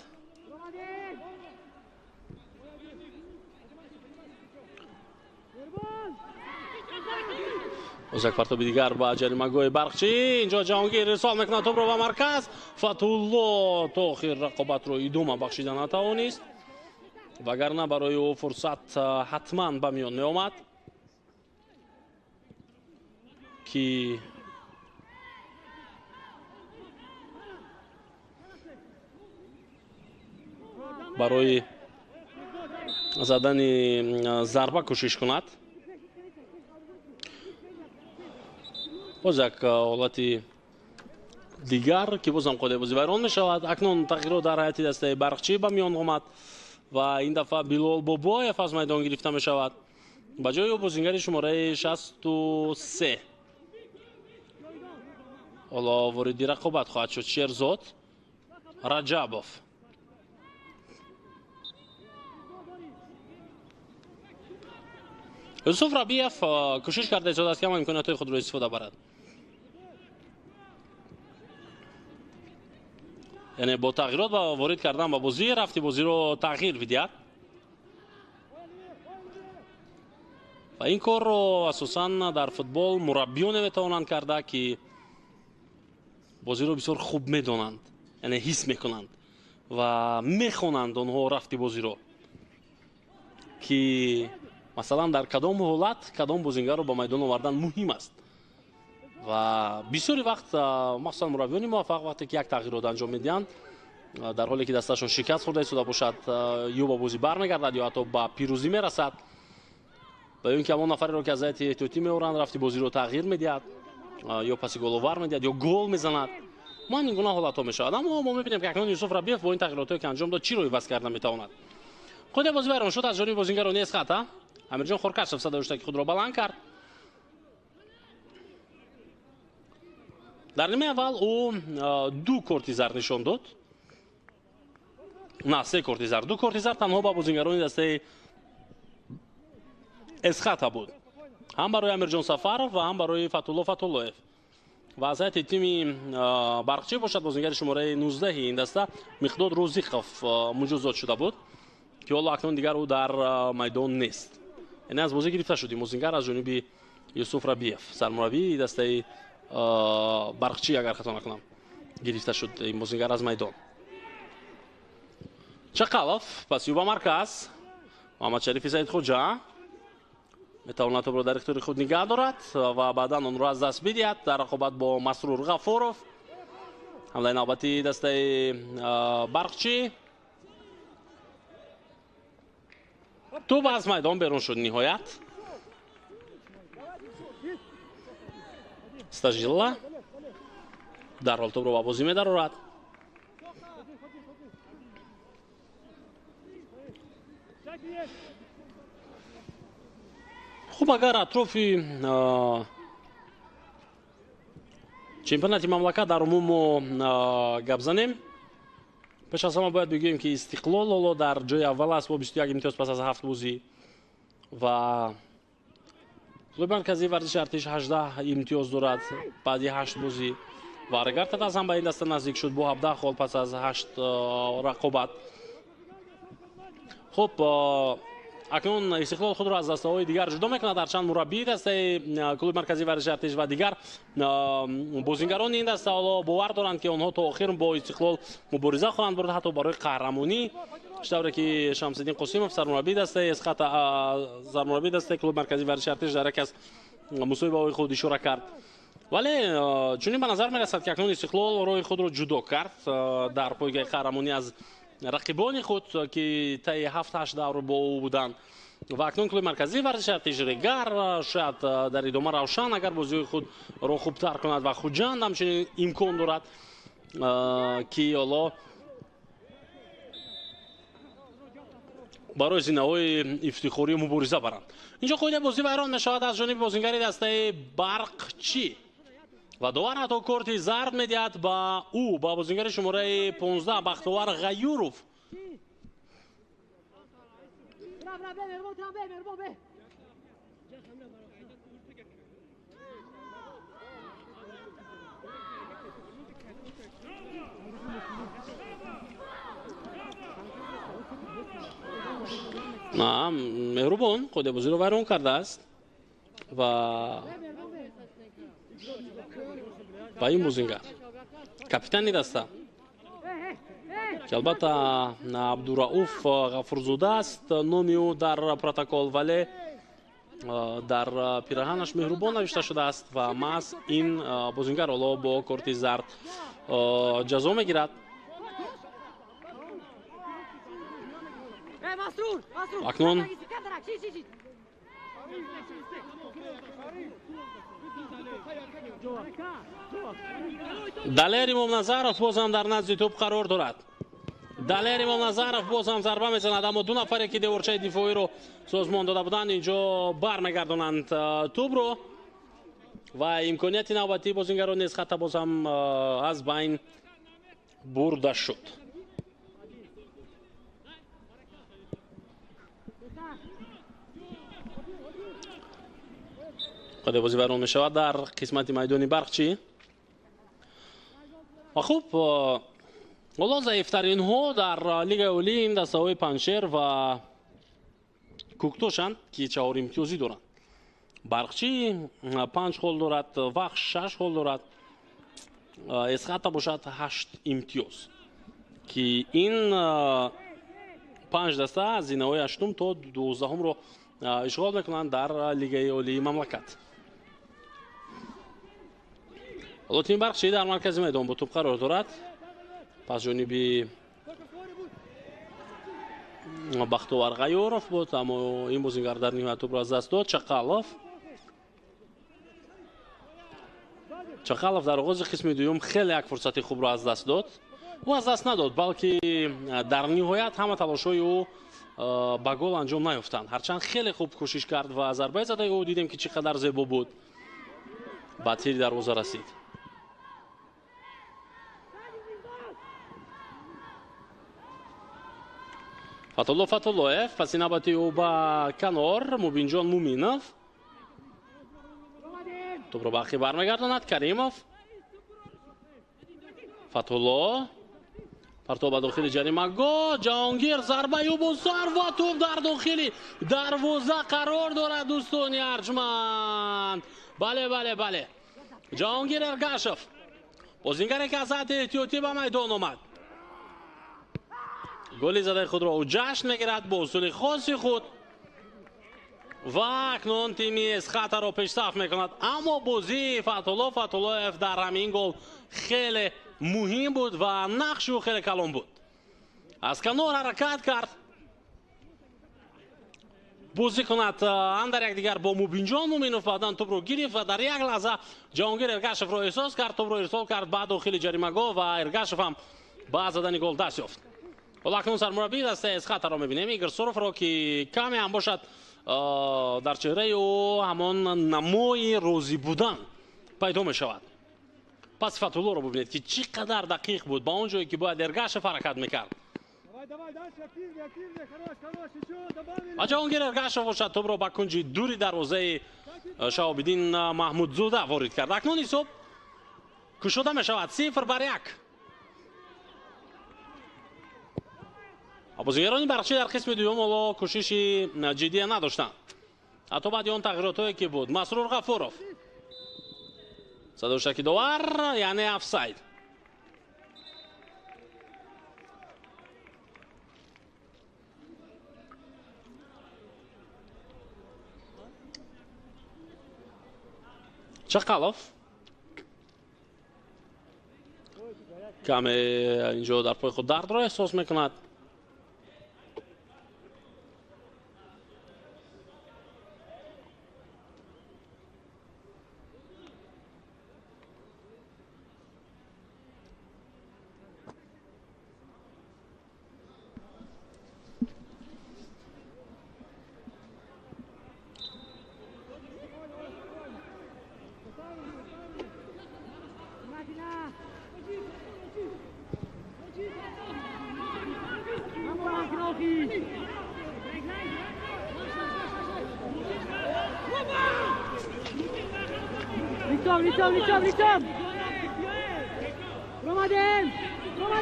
Боз як партоби дигар ба ҷаримагоҳи Барқчӣ. Инҷо Ҷаҳонгир ирсол мекунад тӯбро ба марказ. Фатулло то охир рақобатро идома бахшида натавонист, вагарна барои ӯ фурсат ҳатман ба миён меомад, ки барои задани зарба кӯшиш кунад. Боз як ҳолати дигар, ки бозам қоидаи бозӣ вайрон мешавад. Акнун тағйирот дар ҳайати дастаи Барқчӣ ба миён омад ва ин дафъа Билол Бобоев аз майдон гирифта мешавад. Ба ҷои ӯ бозингари шумораи 63 ҳоло вориди рақобат хоҳад шуд, Шерзод Раҷабов. Юсуф Рабиев кӯшиш карда истодааст, ки ҳама имкониятҳои худро истифода барад, яъне бо тағйирот ва ворид кардан ба бозӣ рафти бозиро тағйир бидиҳад, ва ин корро асосан дар футбол мураббиёне метавонанд карда, ки бозиро бисёр хуб медонанд, яъне ҳис мекунанд ва мехонанд онҳо рафти бозиро, ки масалан дар кадом ҳолат кадом бозингарро ба майдон овардан муҳим аст. Ва бисёри вақт махсусан мураббиёни муваффақ вақте ки як тағйирот анҷом медиҳанд, дар ҳоле ки дасташон шикаст хӯрда истода бошад, ё ба бозӣ бармегардад, ё ҳатто ба пирӯзӣ мерасад, ва ё ин ки ҳамон нафареро, ки аз ҳайати эҳтиётӣ меоранд, рафти бозиро тағйир медиҳад, ё паси головар медиҳад, ё гол мезанад. Ман ин гуна ҳолатҳо мешавад. Аммо мо мебинем, ки акнун Юсуф Рабиев бо ин тағйиротҳое, ки анҷом дод, чиро иваз карда метавонад. Қоидаи бозӣ вайрон шуд аз ҷониби бозингарони Эсхата. Амирҷон Хоркашев садои ҳуштаки худро баланд кард. Дар нимаи аввал ӯ 2 корти зард нишон дод, на 3 корти зард. 2 корти зард танҳо ба бозингарони дастаи Эсхата буд, ҳам барои Амирҷон Сафаров ва ҳам барои Фатулло Фатуллоев. Ва аз ҳайати тими Барқчӣ бошад, бозингари шумораи 19 ин даста Миқдод Рӯзиқов муҷозот шуда буд, ки ҳоло акнун дигар ӯ дар майдон нест. Яъне аз бозӣ гирифта шуд ин бозингар аз ҷониби Юсуф Рабиев, сармураббии дастаи Барқчӣ, агар хато накунам, гирифта шуд ин бозингар аз майдон. Чақалов паси ӯ ба марказ, Муҳаммадшарифи Саидхоҷа. Метавонад тӯбро дар ихтиёри худ нигаҳ дорад ва баъдан онро аз даст бидиҳад дар рақобат бо Масрур Ғафуров. Ҳамлаи навбатии дастаи Барқчӣ. Тӯб аз майдон берун шуд ниҳоят. Стажилла дарҳол тӯбро ба бозӣ медарорад. Хуб, агар атрофи чемпионати мамлакат дар умум мо гап занем, пеш аз ҳама бояд бигӯем, ки Истиқлол ҳоло дар ҷои аввал аст бо 21 имтиёз пас аз 7 бозӣ ва клуби марказии варзиши Артиш 18 имтиёз дорад баъди 8 бозӣ ва Регар ТадАЗ ҳам ба ин даста наздик шуд бо 17 хол пас аз 8 рақобат. Хуб, акнун Истиқлол худро аз дастаҳои дигар ҷудо мекунад, ҳарчанд мураббии дастаи клуби марказии варзиши Артиш ва дигар бозингарони ин даста ҳоло бовар доранд, ки онҳо то охир бо Истиқлол мубориза хоҳанд бурд, ҳатто барои қаҳрамонӣ. Чӣ ки Шамсиддин Қосимов, сармураббии дастаи Эсхата, сармураббии дастаи клуби марказии варзиши Артиш, дар яке аз мусоҳибаҳои худ ишора кард. Вале чунин ба назар мерасад, ки акнун Истиқлол роҳи худро ҷудо кард дар пойгаи қаҳрамонӣ аз рақибони худ, ки таи 7-8 давр бо ӯ буданд. Ва акнун клуби марказии варзиши Артиш, Регар, шояд дар идома Равшан, агар бозиҳои худро хубтар кунад, ва Хуҷанд ҳамчунин имкон дорад, ки ҳоло барои зинаҳои ифтихорӣ мубориза баранд. Инҷо қоидаи бозӣ вайрон мешавад аз ҷониби бозингари дастаи Барқчӣ ва довар ҳатто корти зард медиҳад ба ӯ, ба бозингари шумораи 15 Бахтовар Ғаюров. На, Меҳрубон қоидаи бозиро вайрон кардааст ва ба ин бозингар, капитани даста, ки албатта Абдурауф Ғафурзода аст номи ӯ дар протокол, вале дар пираҳанаш Меҳрубон навишта шудааст ва маҳз ин бозингар ҳоло бо корти зард ҷазо мегирад. Акнун Далер Имомназаров боз ҳам дар назди тӯб қарор дорад. Далер Имомназаров боз ҳам зарба мезанад, аммо ду нафаре, ки деворчаи дифоиро созмон дода буданд, инҷо бармегардонанд тӯбро ва имконияти навбатии бозингарон низ хатта боз ҳам аз байн бурда шуд. Қоидаи бозӣ вайрон мешавад дар қисмати майдони Барқчӣ. Ва хуб, ҳоло заифтаринҳо дар лигаи олӣ ин дастаҳои Панҷшер ва Кӯктошанд, ки 4 имтиёзӣ доранд. Барқчӣ 5 хол дорад, Вахш 6 хол дорад, Эсхата бошад 8 имтиёз, ки ин 5 даста аз зинаҳои 8 то 12-ро ишғол мекунанд дар лигаи олии мамлакат. Ҳоло тими Барқчӣ дар маркази майдон бо тӯб қарор дорад. Пас ҷониби Бахтовар Ғайёров буд, аммо ин бозингар дар ниҳоят тӯбро аз даст дод. Чақалов дар оғози қисми дуюм хеле як фурсати хубро аз даст дод. Ӯ аз даст надод, балки дар ниҳоят ҳама талошҳои ӯ ба гол анҷом наёфтанд. Ҳарчанд хеле хуб кӯшиш кард ва зарбаи задаи ӯ дидем, ки чӣ қадар зебо буд, ба тири дарвоза расид. Фатулло Фатуллоев, паси навбати ӯ ба канор Мубинҷон Муминов. Тӯбро ба ақиб бармегардонад Каримов. Фатулло партов ба дохили ҷаримагоҳ, Ҷаҳонгир зарбаи ӯ бо сар ва тӯб дар дохили дарвоза қарор дорад. Дӯстони арҷманд, бале, бале, бале, Ҷаҳонгир Эргашев, бозингаре ки аз ҳайати эҳтиётӣ ба майдон омад, голи задаи худро ӯ ҷашн мегирад бо усули хоси худ. Ва акнун тими Эсхатаро пешсаф мекунад. Аммо бозии Фатҳулло Фатҳуллоев дар ҳамин гол хеле муҳим буд ва нақши ӯ хеле калон буд. Аз канор ҳаракат кард. Бозӣ кунад андар якдигар бо Мубинҷон Муминов, баъдан тӯбро гирифт ва дар як лаҳза Ҷаҳонгир Эргашевро эҳсос кард, тӯбро ирсол кард ба дохили ҷаримагоҳ ва Эргашев ҳам ба задани гол даст ёфт. Ҳоло акнун сармураббии дастаи Эсхатаро мебинем, Игор Суровро, ки каме ҳам бошад дар чеҳраи ӯ ҳамон намои розӣ будан пайдо мешавад. Пас Фатҳуллоро бубинед, ки чӣ қадар дақиқ буд ба он ҷое ки бояд Эргашев ҳаракат мекард. Ва Ҷаҳонгир Эргашев бошад тӯбро ба кунҷи дури дарвозаи Шаҳобиддин Маҳмудзода ворид кард. Акнун ҳисоб кушода мешавад 0-1. Бозигарони Барқчӣ дар қисми дуюм ҳоло кӯшиши ҷиддия надоштанд. Ҳатто баъди он тағйиротҳое ки буд. Масрур Ғафуров садошаки довар, яъне офсайд. Чақалов каме инҷо дар пои худ дардро эҳсос мекунад.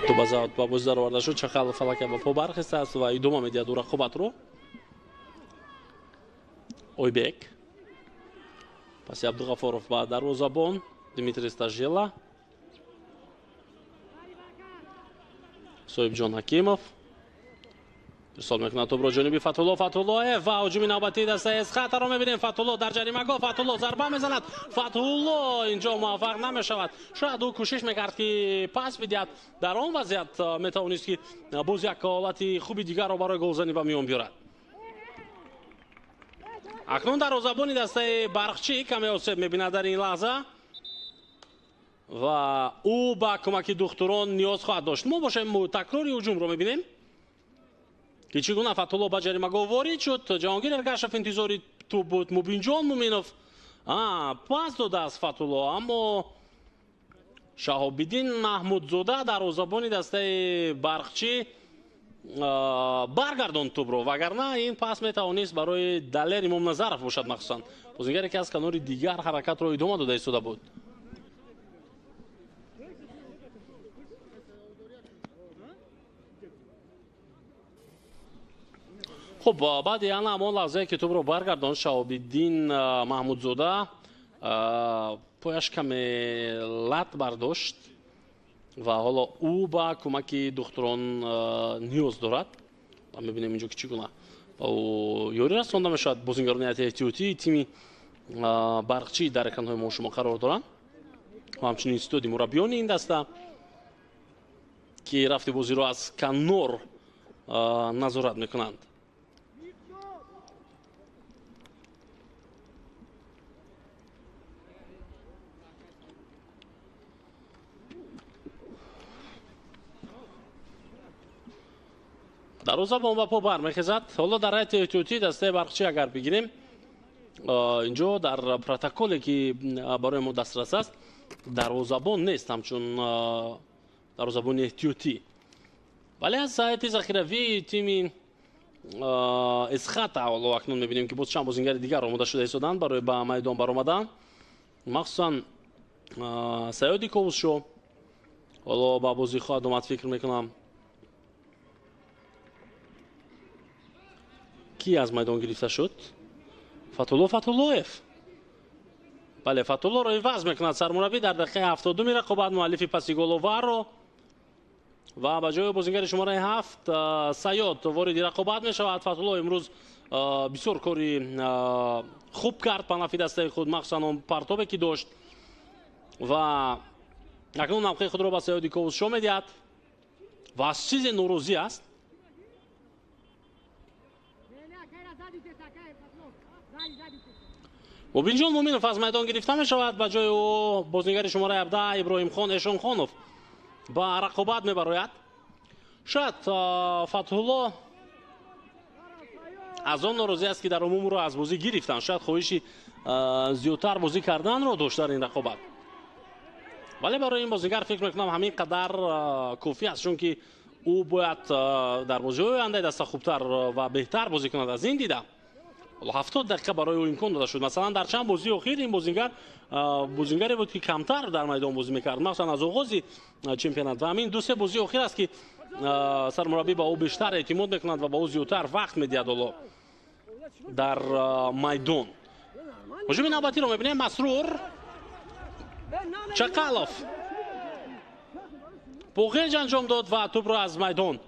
Тӯба ба бозӣ дароварда шуд. Чақалов аллакай ба по бархестааст ва идома медиҳад ӯ рақобатро. Ойбек паси Абдуғафоров ба дарвозабон Дмитрий Стажела, Соҳибҷон Ҳакимов ирсол мекунад тӯбро ҷониби Фатҳулло Фатҳуллоев ва ҳуҷуми навбатии дастаи Эсхатаро мебинем. Фатҳулло дар ҷаримагоҳ, Фатҳулло зарба мезанад. Фатҳулло инҷо муваффақ намешавад. Шояд ӯ кӯшиш мекард, ки пас бидиҳад. Дар он вазъият метавонист, ки боз як ҳолати хуби дигарро барои голзанӣ ба миён биёрад. Акнун дарвозабони дастаи Барқчӣ каме осеб мебинад дар ин лаҳза ва ӯ ба кӯмаки духтурон ниёз хоҳад дошт. Мо бошем такрори ҳуҷумро мебинем, ки чӣ гуна Фатҳулло ба ҷаримагоҳ ворид шуд. Ҷаҳонгир Эргашев интизори тӯб буд. Мубинҷон Муминов пас додааст Фатҳулло, аммо Шаҳобиддин Маҳмудзода дарвозабони дастаи Барқчӣ баргардонд тӯбро, вагарна ин пас метавонист барои Далер Имомназаров бошад, махсусан бозигаре ки аз канори дигар ҳаракатро идома дода истода буд. Хуб, баъди ана ҳамон лаҳзае ки тӯбро баргардонд Шаҳобиддин Маҳмудзода, пояш каме лат бардошт ва ҳоло ӯ ба кӯмаки духтурон ниёз дорад. Ва мебинем инҷо ки чӣ гуна ба ӯ ёрӣ расонда мешавад. Бозингарони эҳтиётии тими Барқчӣ дар экранҳои мо шумо қарор доранд ва ҳамчунин истоди мураббиёни ин даста, ки рафти бозиро аз канор назорат мекунанд. Дарвозабон ба по бармехезад. Ҳоло дар ҳайати эҳтиётии дастаи Барқчӣ агар бигирем, инҷо дар протоколе ки барои мо дастрас аст, дарвозабон нест ҳамчун дарвозабони эҳтиётӣ, вале аз ҳайати захиравии тими Эсхата ҳоло акнун мебинем, ки боз чанд бозингари дигар омода шуда истоданд барои ба майдон баромадан, махсусан Саёди Ковусшо ҳоло ба бозӣ хоҳад омад, фикр мекунам. Ки аз майдон гирифта шуд? Фатҳулло Фатҳуллоев. Бале, Фатҳуллоро иваз мекунад сармураббӣ дар дақиқаи 72 рақобат, муаллифи паси головарро, ва ба ҷои бозингари шумораи 7 Саёд вориди рақобат мешавад. Фатҳулло имрӯз Бисёр кори хуб кард ба нафи дастаи худ, махсусан он партобе ки дошт ва акнун мавқеи худро ба Саёди Ковусшо медиҳад ва аз чизе норозӣ аст. Мубинҷон Муминов аз майдон гирифта мешавад, ба ҷои ӯ бозигари шумораи 17 Иброҳимхон Эшонхонов ба рақобат мебарояд. Шояд Фатҳулло аз он норозӣ аст, ки дар умум ӯро аз бозӣ гирифтанд. Шояд хоҳиши зиёдтар бозӣ карданро дошт дар ин рақобат, вале барои ин бозигар фикр мекунам ҳамин қадар кофӣ аст, чунки ӯ бояд дар бозиҳои ояндаи даста хубтар ва беҳтар бозӣ кунад. Аз ин дида 70 дақиқа барои ӯ имкон дода шуд. Масалан, дар чанд бозии охир ин бозингар бозингаре буд, ки камтар дар майдон бозӣ мекард, махсусан аз оғози чемпионат, ва ҳамин ду-се бозии охир аст, ки сармураббӣ ба ӯ бештар эътимод мекунад ва ба ӯ зиёдтар вақт медиҳад ҳоло дар майдон. Ҳуҷуми навбатиро мебинем. Масрур Чақалов поғеҷ анҷом дод ва тӯбро аз майдон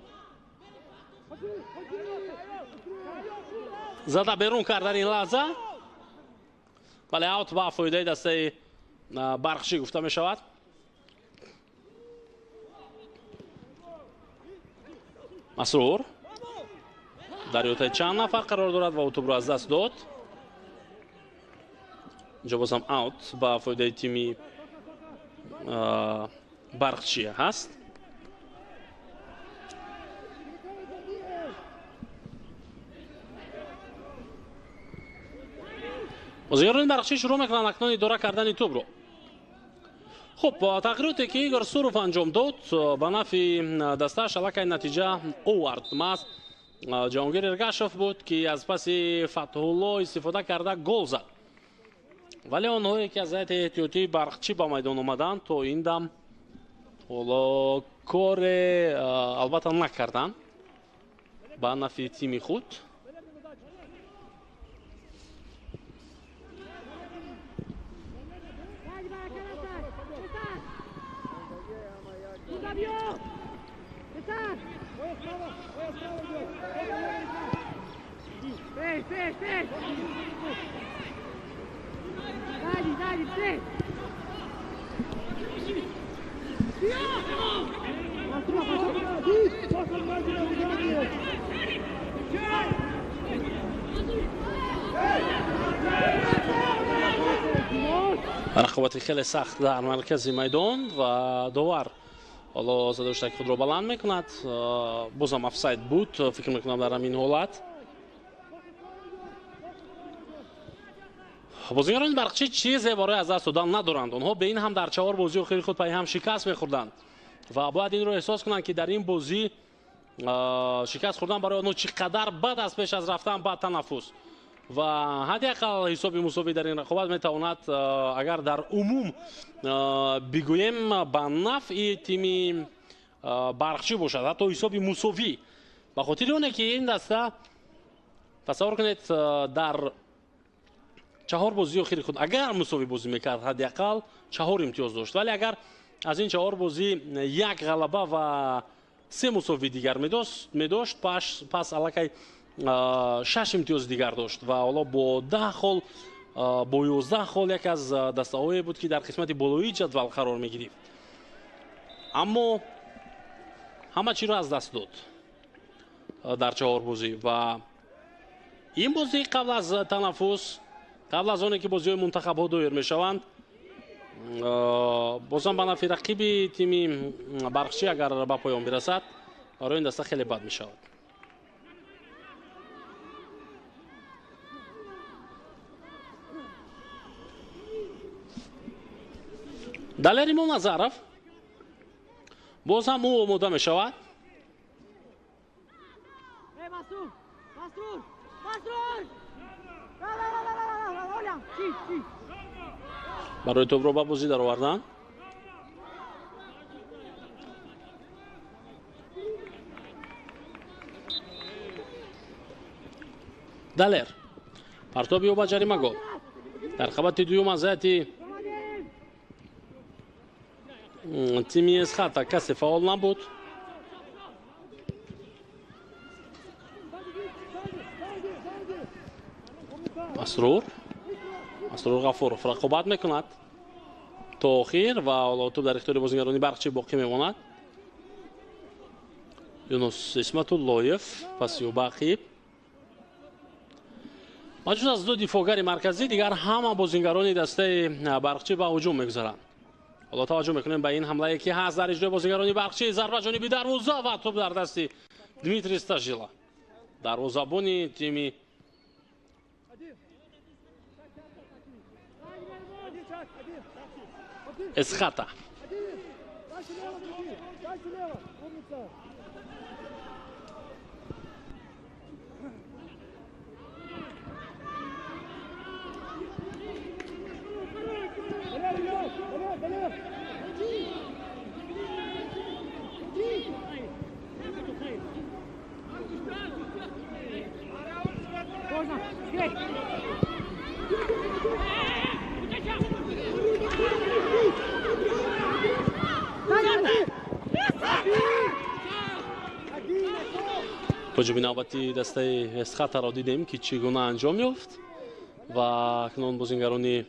зада берун кард дар ин лаҳза. Вале аут ба фоидаи дастаи Барқчӣ гуфта мешавад. Масрур дар иҳотаи чанд нафар қарор дорад ва ӯ тӯбро аз даст дод. Инҷо бозам аут ба фоидаи тими Барқчӣ ҳаст. Бозигарони Барқчӣ шурӯъ мекунанд акнун идора кардани тӯбро. Хуб, тағйироте ки Игор Суров анҷом дод ба нафи дастааш аллакай натиҷа овард. Маҳз Ҷаҳонгир Эргашов буд, ки аз паси Фатҳулло истифода карда гол зад. Вале онҳое ки аз ҳайати эҳтиётии Барқчӣ ба майдон омаданд, то ин дам ҳоло коре албатта накарданд ба нафи тими худ. Рақобати хеле сахт дар маркази майдон ва довар ҳоло задоштаки худро баланд мекунад. Бозам офсайд буд, фикр мекунам, дар ҳамин ҳолат. Бозигарони Барқчӣ чизе барои аз даст додан надоранд. Онҳо бе ин ҳам дар чаҳор бозии охири худ пайи ҳам шикаст мехӯрданд ва бояд инро эҳсос кунанд, ки дар ин бозӣ шикаст хӯрдан барои онҳо чӣ қадар бад аст пеш аз рафтан ба танаффус. Ва ҳадди ақал ҳисоби мусовӣ дар ин рақобат метавонад, агар дар умум бигӯем, ба нафъи тими Барқчӣ бошад, ҳатто ҳисоби мусовӣ, ба хотири оне ки ин даста, тасаввур кунед, дар чаҳор бозии охири худ агар мусовӣ бозӣ мекард, ҳадди ақал 4 имтиёз дошт. Вале агар аз ин 4 бозӣ як ғалаба ва 3 мусовии дигар медошт, пас аллакай 6 имтиёзи дигар дошт ва ҳоло бо 10 хол, бо 11 хол яке аз дастаҳое буд, ки дар қисмати болоии ҷадвал қарор мегирифт. Аммо ҳама чиро аз даст дод дар 4 бозӣ ва ин бозӣ қабл аз танаффус, қабл аз оне ки бозиҳои мунтахабҳо доир мешаванд, бозам ба нафи рақиби тими Барқчӣ агар ба поён бирасад, барои ин даста хеле бад мешавад. Далер Имомназаров боз ҳам ӯ омода мешавад. Барои тӯбро ба бозӣ даровардан. Далер партоби ӯ ба ҷаримагоҳ. Дар қабати дуюм аз ҳайати тими Эсхата касе фаъол набуд. Масрур Ғафуров рақобат мекунад то охир ва ҳоло тӯб дар ихтиёри бозингарони Барқчӣ боқӣ мемонад. Юнус Исматуллоев паси ӯ Бақиб. Ба ҷуз аз ду дифоъгари марказӣ дигар ҳама бозингарони дастаи Барқчӣ ба ҳуҷум мегузаранд. Ҳоло таваҷҷӯҳ мекунем ба ин ҳамлае ки ҳаст дар иҷрои бозингарони Барқчӣ. Зарба ҷониби дарвоза ва тӯб дар дасти Дмитрий Стажила, дарвозабони тими Эсхата. Ҳуҷуми навбати дастаи Эсхатаро дидем ки чӣ гуна анҷом ёфт ва акнун бозингарони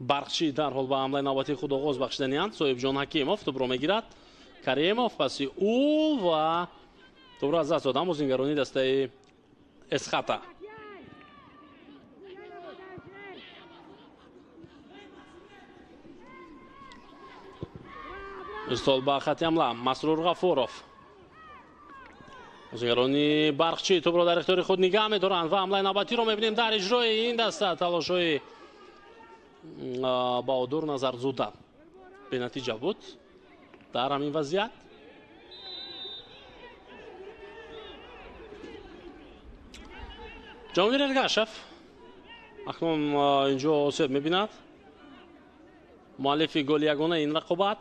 Барқчӣ дарҳол ба ҳамлаи навбатии худ оғоз бахшиданианд. Соҳибҷон Ҳакимов тӯбро мегирад, Каримов паси ӯ ва тӯбро аз даст доданд бозингарони дастаи Эсхата. Ирсол ба хати ҳамла Масрур Ғафуров. Бозингарони Барқчӣ тӯбро дар ихтиёри худ нигаҳ медоранд ва ҳамлаи навбатиро мебинем дар иҷрои ин даста. Талошҳои Баҳодур Назарзода бенатиҷа буд дар ҳамин вазъият. Ҷаҳонгир Эргашев акнун инҷо осеб мебинад, муаллифи голи ягонаи ин рақобат.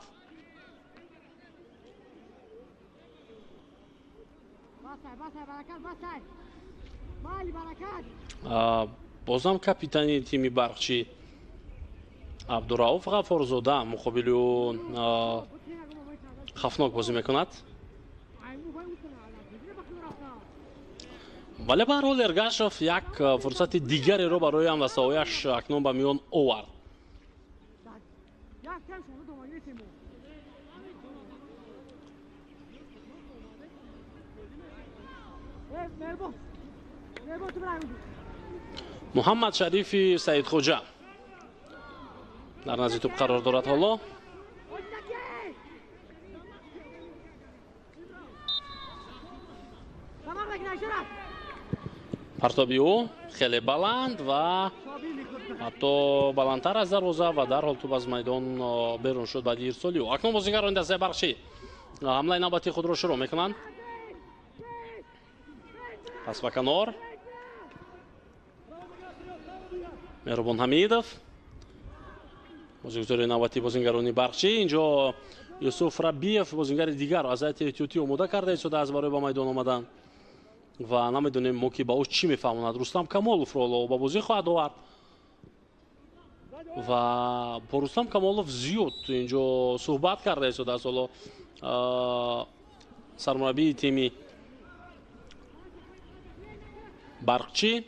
Бозам капитани тими Барқчӣ Абдурауф Ғафорзода муқобили ӯ хафнок бозӣ мекунад. Вале ба ҳар ҳол Эргашев як фурсати дигареро барои ҳамдастаҳояш акнун ба миён овард. Муҳаммад Шарифи Саидхоҷа дар назди тӯб қарор дорад ҳоло. Партоби ӯ хеле баланд ва ҳатто баландтар аз дарвоза ва дарҳол тӯб аз майдон берун шуд баъди ирсоли ӯ. Акнун бозингарони дастаи Барқчӣ ҳамлаи навбатии худро шурӯъ мекунанд. Пас ба канор Меҳрубон Ҳамидов, бозингузори навбатии бозингарони Барқчӣ. Инҷо Юсуф Рабиев, бозингари дигар аз ҳайати эҳтиётӣ омода карда истодааст барои ба майдон омадан ва намедонем мо ки ба ӯ чӣ мефаҳмонад. Рустам Камоловро ҳоло ба бозӣ хоҳад овард ва бо Рустам Камолов зиёд инҷо суҳбат карда истодааст ҳоло сармураббии тими Барқчӣ.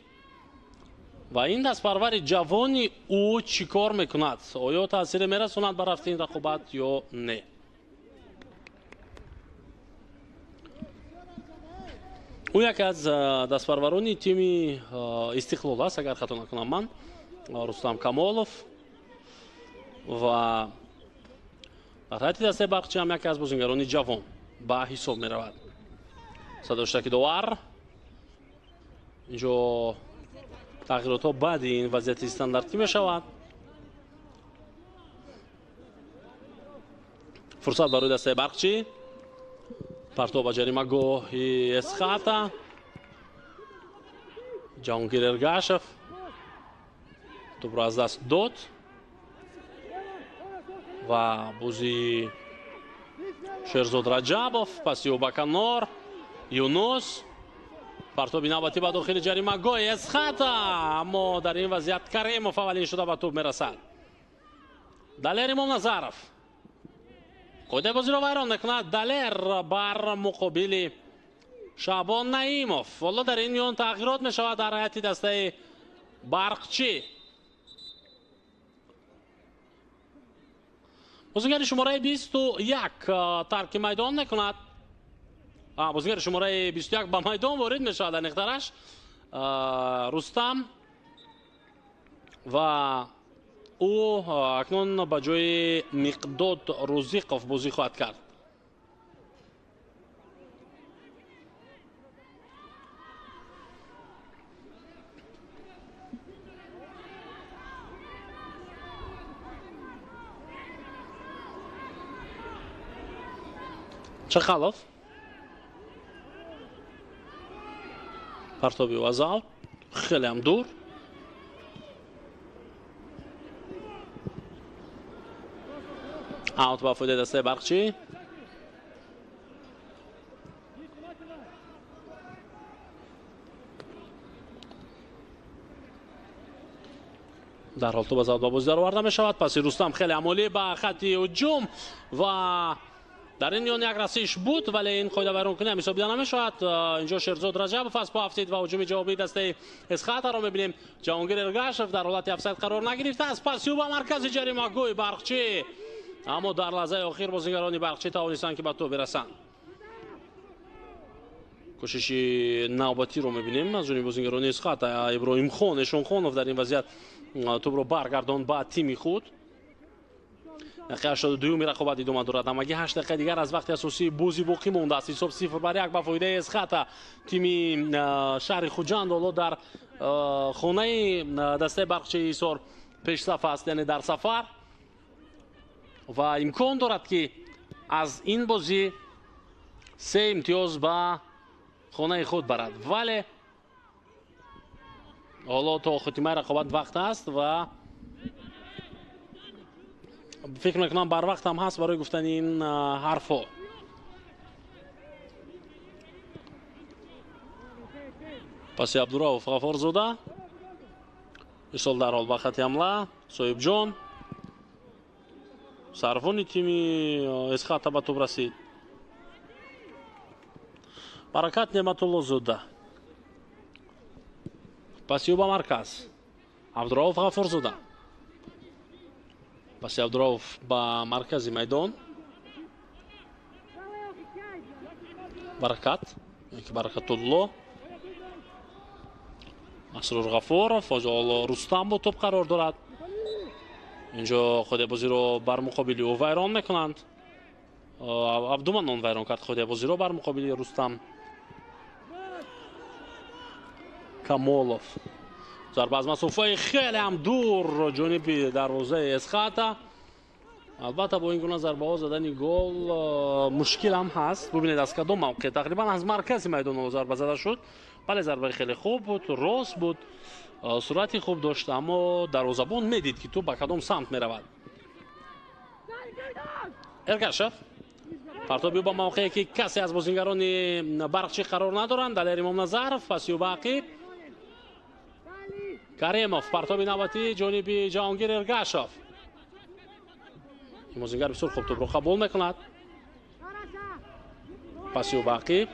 Ва ин дастпарвари ҷавони ӯ чӣ кор мекунад? Оё таъсире мерасонад ба рафти ин рақобат ё не? Ӯ яке аз дастпарварони тими Истиқлол аст, агар хато накунам ман, Рустам Камолов. Ва дар ҳайати дастаи Барқчӣ ҳам яке аз бозингарони ҷавон ба ҳисоб меравад. Садоштаки довар инҷо тағйиротҳо баъди ин вазъияти стандартӣ мешавад. Фурсат барои дастаи Барқчӣ. Партов ба ҷаримагоҳи Эсхата. Ҷаҳонгир Эргашев тӯбро аз даст дод ва бозии Шерзод Раҷабов паси ӯ ба канор. Юнус партоби навбатӣ ба дохили ҷаримагоҳи Эсхата, аммо дар ин вазъият Каримов аввалин шуда ба тӯб мерасад. Далер Имомназаров қоидаи бозиро вайрон мекунад. Далер бар муқобили Шаъбон Наимов. Ҳоло дар ин миён тағйирот мешавад дар ҳайати дастаи Барқчӣ. Бозигари шумораи 21 тарки майдон мекунад. Бозигари шумораи 21 ба майдон ворид мешавад. Аниқтараш Рустам ва ӯ акнун ба ҷои Миқдод Рӯзиқов бозӣ хоҳад кард. Чақалов партоби ӯ аз аут, хеле ҳам дур. Аут ба фоидаи дастаи Барқчӣ. Дар ҳол тӯб аз аут ба бозӣ дароварда мешавад. Паси Рустам хеле амолӣ ба хатти ҳуҷум ва дар ин миён як расиш буд, вале ин қоида вайронкунӣ ҳам ҳисобида намешавад. Инҷо Шерзод Раҷабов аз по афтид ва ҳуҷуми ҷавобии дастаи Эсхатаро мебинем. Ҷаҳонгир Эргашев дар ҳолати офсайд қарор нагирифтааст. Паси ӯ ба маркази ҷаримагӯи Барқчӣ, аммо дар лаҳзаи охир бозигарони Барқчӣ тавонистанд ки ба тӯб бирасанд. Кӯшиши навбатиро мебинем аз ҷониби бозигарони Эсхата. Иброҳимхон Эшонхонов дар ин вазъият тӯбро баргардонд ба тими худ. Дақиқаи 82-юми рақобат идома дорад. Ҳамагӣ 8 дақиқаи дигар аз вақти асосии бозӣ боқӣ мондааст. Ҳисоб 0-1 ба фоидаи Эсхата. Тими шаҳри Хуҷанд ҳоло дар хонаи дастаи Барқчии Ҳисор пешсаф аст, яъне дар сафар, ва имкон дорад ки аз ин бозӣ 3 имтиёз ба хонаи худ барад. Вале ҳоло то хотимаи рақобат вақт аст ва фикр мекунам барвақт ҳам ҳаст барои гуфтани ин ҳарфҳо. Паси Абдурауф Ғафорзода исол дар ҳол ба хати ҳамла. Соҳибҷон сарвони тими Эсхата ба тӯб расид. Баракат Неъматуллозода паси ӯ ба марказ. Абдурауф Ғафорзода паси Абдурауф ба маркази майдон. Баракат ки Баракатулло, Масрур Ғафоров, ҳоло Рустам бо тӯб қарор дорад. Инҷо ходебозиро бар муқобили ӯ вайрон мекунанд. Абдуманон вайрон кард ходебозиро бар муқобили Рустам. Камолов зарба аз масофаи хеле ҳам дур ҷониби дарвозаи Эсхата. Албатта бо ин гуна зарбаҳо задани гол мушкил ҳам ҳаст. Бубинед аз кадом мавқеъ, тақрибан аз маркази майдон зарба зада шуд. Бале, зарбаи хеле хуб буд, рост буд, суръати хуб дошт, аммо дарвозабон медид ки тӯб ба кадом самт меравад. Эргашев партоби ӯ ба мавқее ки касе аз бозингарони Барқчӣ қарор надоранд. Далер Имомназаров паси ӯ ба ақиб. Каримов партоби навбатии ҷониби Ҷаҳонгир Эргашев. Ин бозингар бисёр хуб тӯбро қабул мекунад. Паси ӯ ба ақиб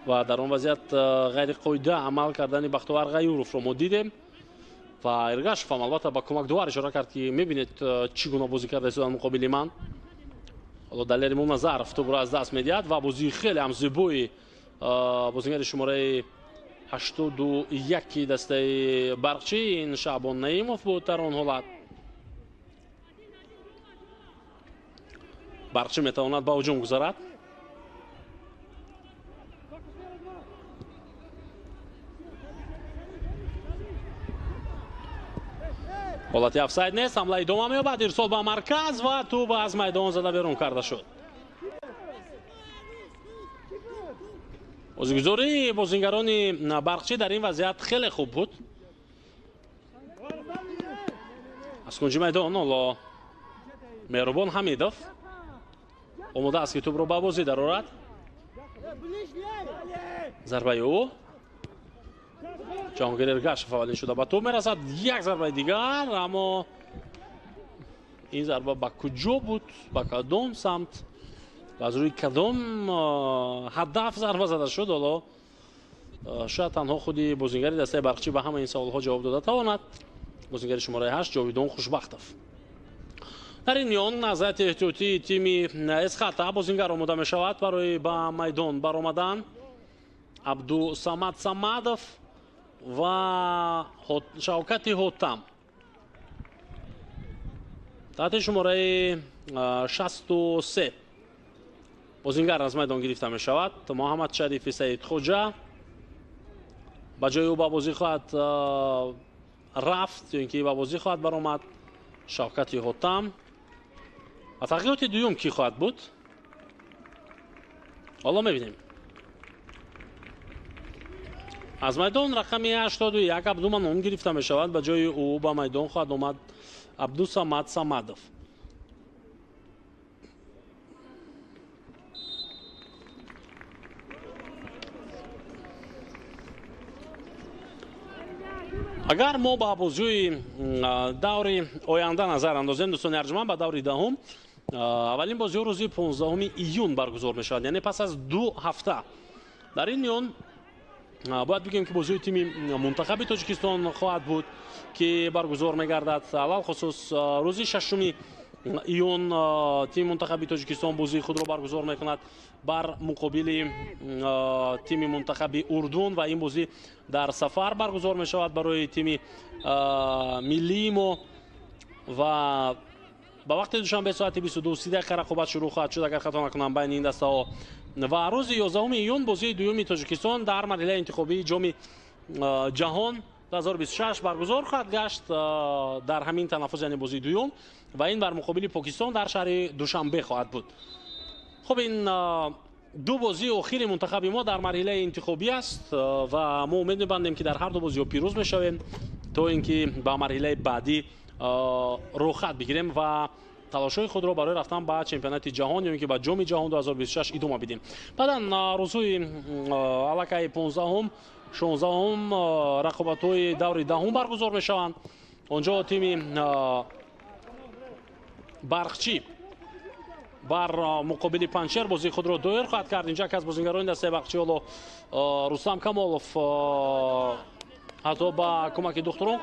ва дар он вазъият ғайриқоида амал кардани Бахтовар Ғаюровро мо дидем ва Эргашев ҳам албатта ба кӯмак дувар ишора кард ки мебинед чӣ гуна бозӣ карда истодан муқобили ман. Ҳоло Далер Имомназаров тӯбро аз даст медиҳад ва бозии хеле ҳам зебои бозигари шумораи 81 дастаи Барқчӣ ин Шаъбон Наимов буд. Дар он ҳолат Барқчӣ метавонад ба ҳуҷум гузарад. Ҳолати офсайд нест, ҳамла идома меёбад. Ирсол ба марказ ва тӯб аз майдон зада берун карда шуд. Бозигузории бозингарони Барқчӣ дар ин вазъият хеле хуб буд. Аз кунҷи майдон ҳоло Меҳрубон Ҳамидов омода аст ки тӯбро ба бозӣ дарорад. Зарбаи ӯ Ҷаҳонгир Эргашев аввалин шуда ба тӯб мерасад. Як зарбаи дигар, аммо ин зарба ба куҷо буд, ба кадом самт Аз рӯи кадом ҳадаф зарба зада шуд, ҳоло шояд танҳо худи бозингари дастаи Барқчӣ ба ҳама ин саволҳо ҷавоб дода тавонад. Бозингари шумораи 8 Ҷовидон Хушбахтов. Дар ин миён назарияти эҳтиётии тими Эсхата бозингар омода мешавад барои ба майдон баромадан. Абдусамад Самадов ва Шавкати Ҳотам таҳти шумораи 63 бозингар аз майдон гирифта мешавад. Муҳаммад Шарифи Саидхоҷа ба ҷои ӯ ба бозӣ хоҳад рафт ё ин ки ба бозӣ хоҳад баромад Шавкати Ҳотам. Ва тағйироти дуюм кӣ хоҳад буд, ҳоло мебинем. Аз майдон рақами 81 Абдуманон гирифта мешавад, ба ҷои ӯ ба майдон хоҳад омад Абдусамад Самадов. Агар мо ба бозиҳои даври оянда назар андозем, дӯстони арҷманд, ба даври даҳум, аввалин бозиҳо рӯзи 15 июн баргузор мешавад, яъне пас аз 2 ҳафта. Дар ин миён бояд бигӯем, ки бозиҳои тими мунтахаби Тоҷикистон хоҳад буд, ки баргузор мегардад. Алалхусус рӯзи 6 июн тими мунтахаби Тоҷикистон бозии худро баргузор мекунад бар муқобили тими мунтахаби Урдун ва ин бозӣ дар сафар баргузор мешавад барои тими миллии мо ва ба вақти душанбе соати 22:30 дақиқа рақобат шурӯъ хоҳад шуд, агар хато накунам, байни ин дастаҳо. Ва рӯзи 11 июн бозии дуюми Тоҷикистон дар марҳилаи интихобии ҷоми ҷаҳон 2026 баргузор хоҳад гашт дар ҳамин танаффус, яъне бозии дуюм, ва ин бар муқобили Покистон дар шаҳри Душанбе хоҳад буд. Хуб, ин ду бозии охири мунтахаби мо дар марҳилаи интихобӣ аст ва мо умед мебандем, ки дар ҳар ду бозиҳо пирӯз мешавем то ин ки ба марҳилаи баъдӣ рӯхат бигирем ва талошҳои худро барои рафтан ба чемпионати ҷаҳон ё ин ки ба ҷоми ҷаҳон 2026 идома бидем. Баъдан рӯзҳои аллакай 15-ум, 16-ум рақобатҳои даври даҳум баргузор мешаванд. Онҷо тими Барқчӣ бар муқобили Панҷшер бозии худро доир хоҳад кард. Инҷа яке аз бозингарони дастаи Барқчӣ ҳоло Рустам Камолов ҳатто ба кӯмаки духтурон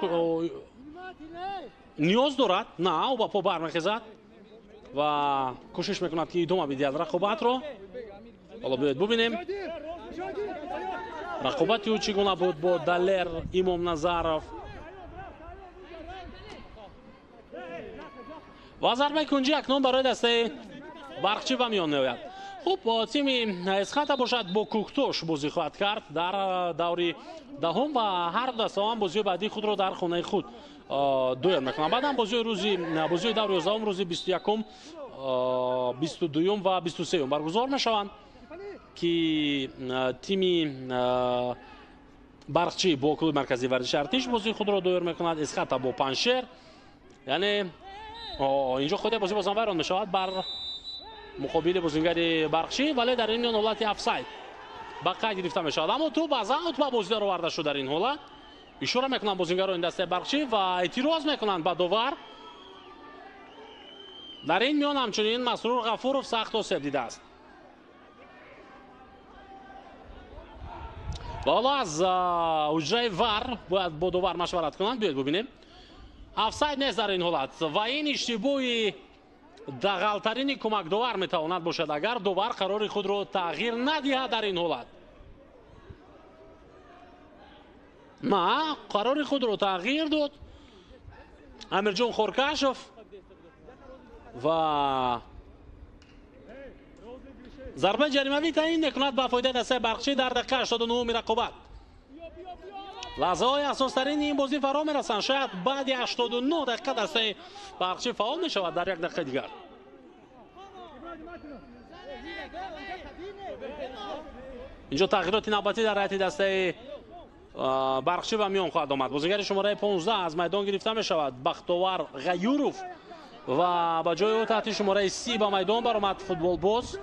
ниёз дорад. На, ӯ ба по бармехезад ва кӯшиш мекунад, ки идома бидиҳад рақобатро. Ҳоло биёед бубинем рақобати ӯ чӣ гуна буд бо Далер Имомназаров. Ва зарбаи кунҷӣ акнун барои дастаи Барқчӣ ба миён меояд. Хуб, тими Эсхата бошад бо Кӯктош бозӣ хоҳад кард дар даври даҳум ва ҳар дастаҳо бозиҳои баъдии худро дар хонаи худ доир мекунанд. Баъдан бозиҳои даври 11 рӯзи 21-ум, 22-юм ва 23-юм баргузор мешаванд, ки тими Барқчӣ бо клуби марказии варзиши Артиш бозии худро доир мекунад, Эсхата бо Панҷшер. Яъне инҷо худи бозӣ бозам вайрон мешавад бар муқобили бозингари Барқчӣ, вале дар ин миён ҳолати офсайд ба қайд гирифта мешавад. Аммо тӯп аз аут ба бозӣ дароварда шуд. Дар ин ҳолат ишора мекунанд бозингарони дастаи Барқчӣ ва эътироз мекунанд ба довар. Дар ин миён ҳамчунин Масрур Ғафуров сахт осеб дидааст. Ва ҳоло аз ҳуҷраи вар бояд бо довар машварат кунанд. Биёед бубинем. Офсайд нест дар ин ҳолат ва ин иштибоҳи дағалтарини кӯмакдовар метавонад бошад, агар довар қарори худро тағйир надиҳад дар ин ҳолат. На, қарори худро тағйир дод Амирҷон Хоркашов ва зарбаи ҷаримавӣ таъин мекунад ба фоидаи дастаи Барқчӣ дар дақиқаи 89-уми рақобат. Лаҳзаҳои асостарини ин бозӣ фаро мерасанд. Шояд баъди 89 дақиқа дастаи Барқчӣ фаъол мешавад дар як дақиқаи дигар. Инҷо тағйироти навбатӣ дар ҳайати дастаи Барқчӣ ба миён хоҳад омад. Бозигари шумораи 15 аз майдон гирифта мешавад Бахтовар Ғаюров ва ба ҷои ӯ таҳти шумораи 30 ба майдон баромад футболбоз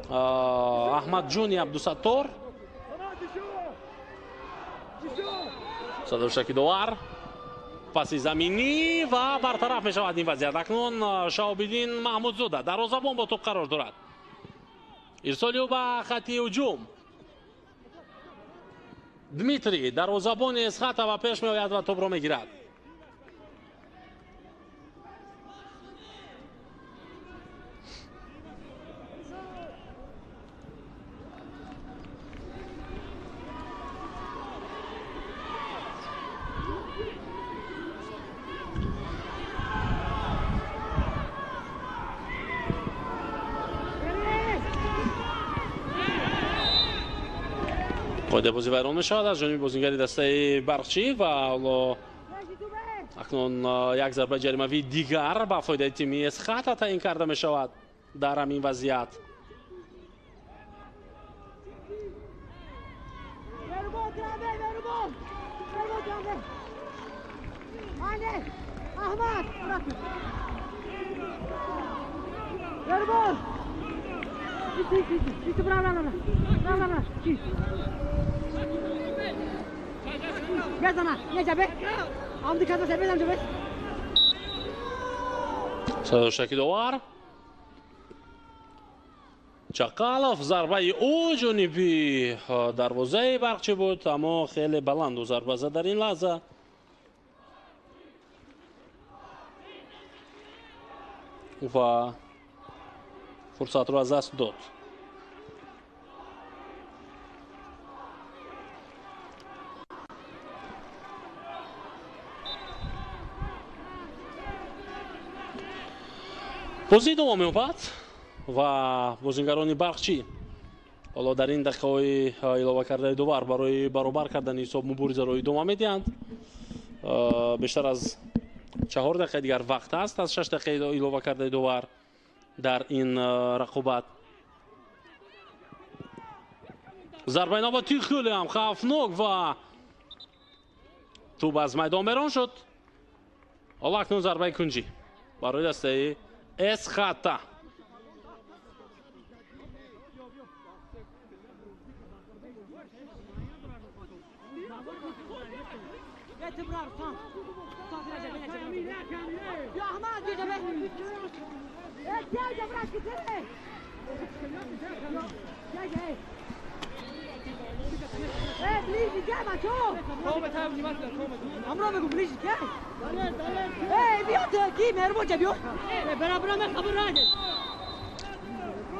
Аҳмадҷони Абдусаттор. Садошаки довар паси заминӣ ва бартараф мешавад ин вазъият. Акнун Шаҳобиддин Маҳмудзода дарвозабон бо тӯб қарор дорад. Ирсоли ӯ ба хати ҳуҷум. Дмитрий дарвозабони Эсхата ба пеш меояд ва топро мегирад. Қоидаи бозӣ вайрон мешавад аз ҷониби бозингари дастаи Барқчӣ ва ҳоло акнун як зарбаи ҷаримавии дигар ба фоидаи тими Эсхата таъин карда мешавад дар ҳамин вазъият. Садоштаки довар Чақалов зарбаи ӯ ҷониби дарвозаи Барқчӣ буд, аммо хеле баланду зарба зад дар ин лаҳза. Ва фурсатро аз даст дод. Бозӣ идома меёбад ва бозингарони Барқчӣ ҳоло дар ин дақиқаҳои илова кардаи довар барои баробар кардани ҳисоб муборизаро идома медиҳанд. Бештар аз 4 дақиқаи дигар вақт аст аз 6 дақиқаи илова кардаи довар дар ин рақобат. Зарбаи навбатӣ хеле ҳам хавфнок ва тӯб аз майдон берун шуд. Ҳоло акнун зарбаи кунҷӣ барои дастаи Эсхата.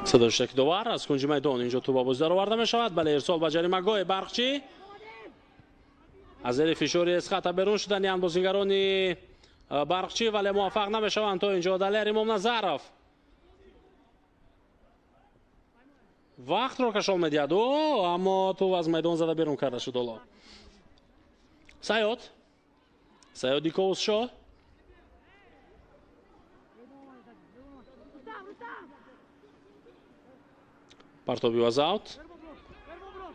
Садоштаки довар аз кунҷи майдон инҷо тӯба бозӣ дароварда мешавад. Бале, ирсол ба ҷаримагоҳи Барқчӣ. Аз зери фишори Эсхата берун шудани бозингарони Барқчӣ, вале муваффақ намешаванд то инҷо. Далер Имомназаров вақтро кашол медиҳад, аммо тӯб аз майдон зада берун карда шуд. Ҳоло Саёди Ковусшоҳ партоби аз аут.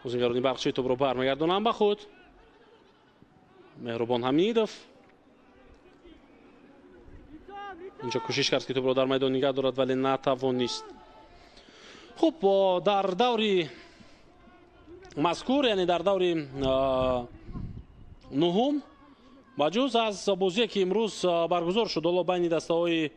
Бозингарони Барқчӣ тӯбро бармегардонанд ба худ. Меҳрубон Ҳамидов инҷо кӯшиш кард, ки тӯбро дар майдон нигаҳ дорад, вале натавонист. Хуб, дар даври мазкур, яъне дар даври нуҳум, ба ҷуз аз бозие ки имрӯз баргузор шуд ҳоло байни дастаҳои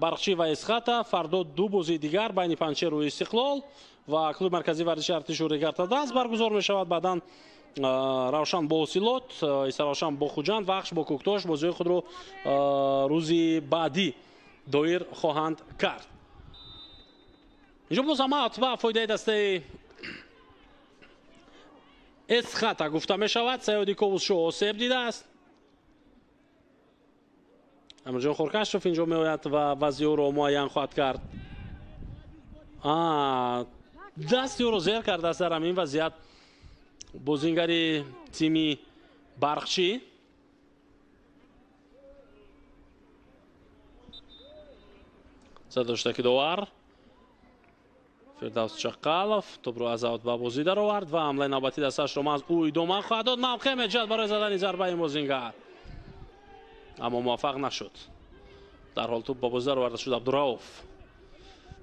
Барқчӣ ва Эсхата, фардо ду бозии дигар байни Панҷшеру Истиқлол ва клуби марказии варзиши артишу Регартадаст баргузор мешавад. Баъдан Равшан бо Ҳосилот, Истаравшан бо Хуҷанд ва Ахш бо Кӯктош бозиҳои худро рӯзи баъдӣ доир хоҳанд кард. Инҷо боз ҳама ба фоидаи дастаи Эсхата гуфта мешавад. Саёди Ковусшоҳ осеб дидааст. Амирҷон Хоркашов инҷо меояд ва вазъи ӯро муайян хоҳад кард. Дасти ӯро зер кардааст дар ҳамин вазъият бозингари тими Барқчӣ. Садоштаки довар Фирдавс Чақалов тӯбро аз аут ба бозӣ даровард ва ҳамлаи навбатӣ дасташро маҳз ӯ идома хоҳад дод. Мавқеъ меҷад барои задани зарбаи бозингар, аммо муваффақ нашуд. Дарҳол тӯб ба бозӣ дароварда шуд. Абдурауф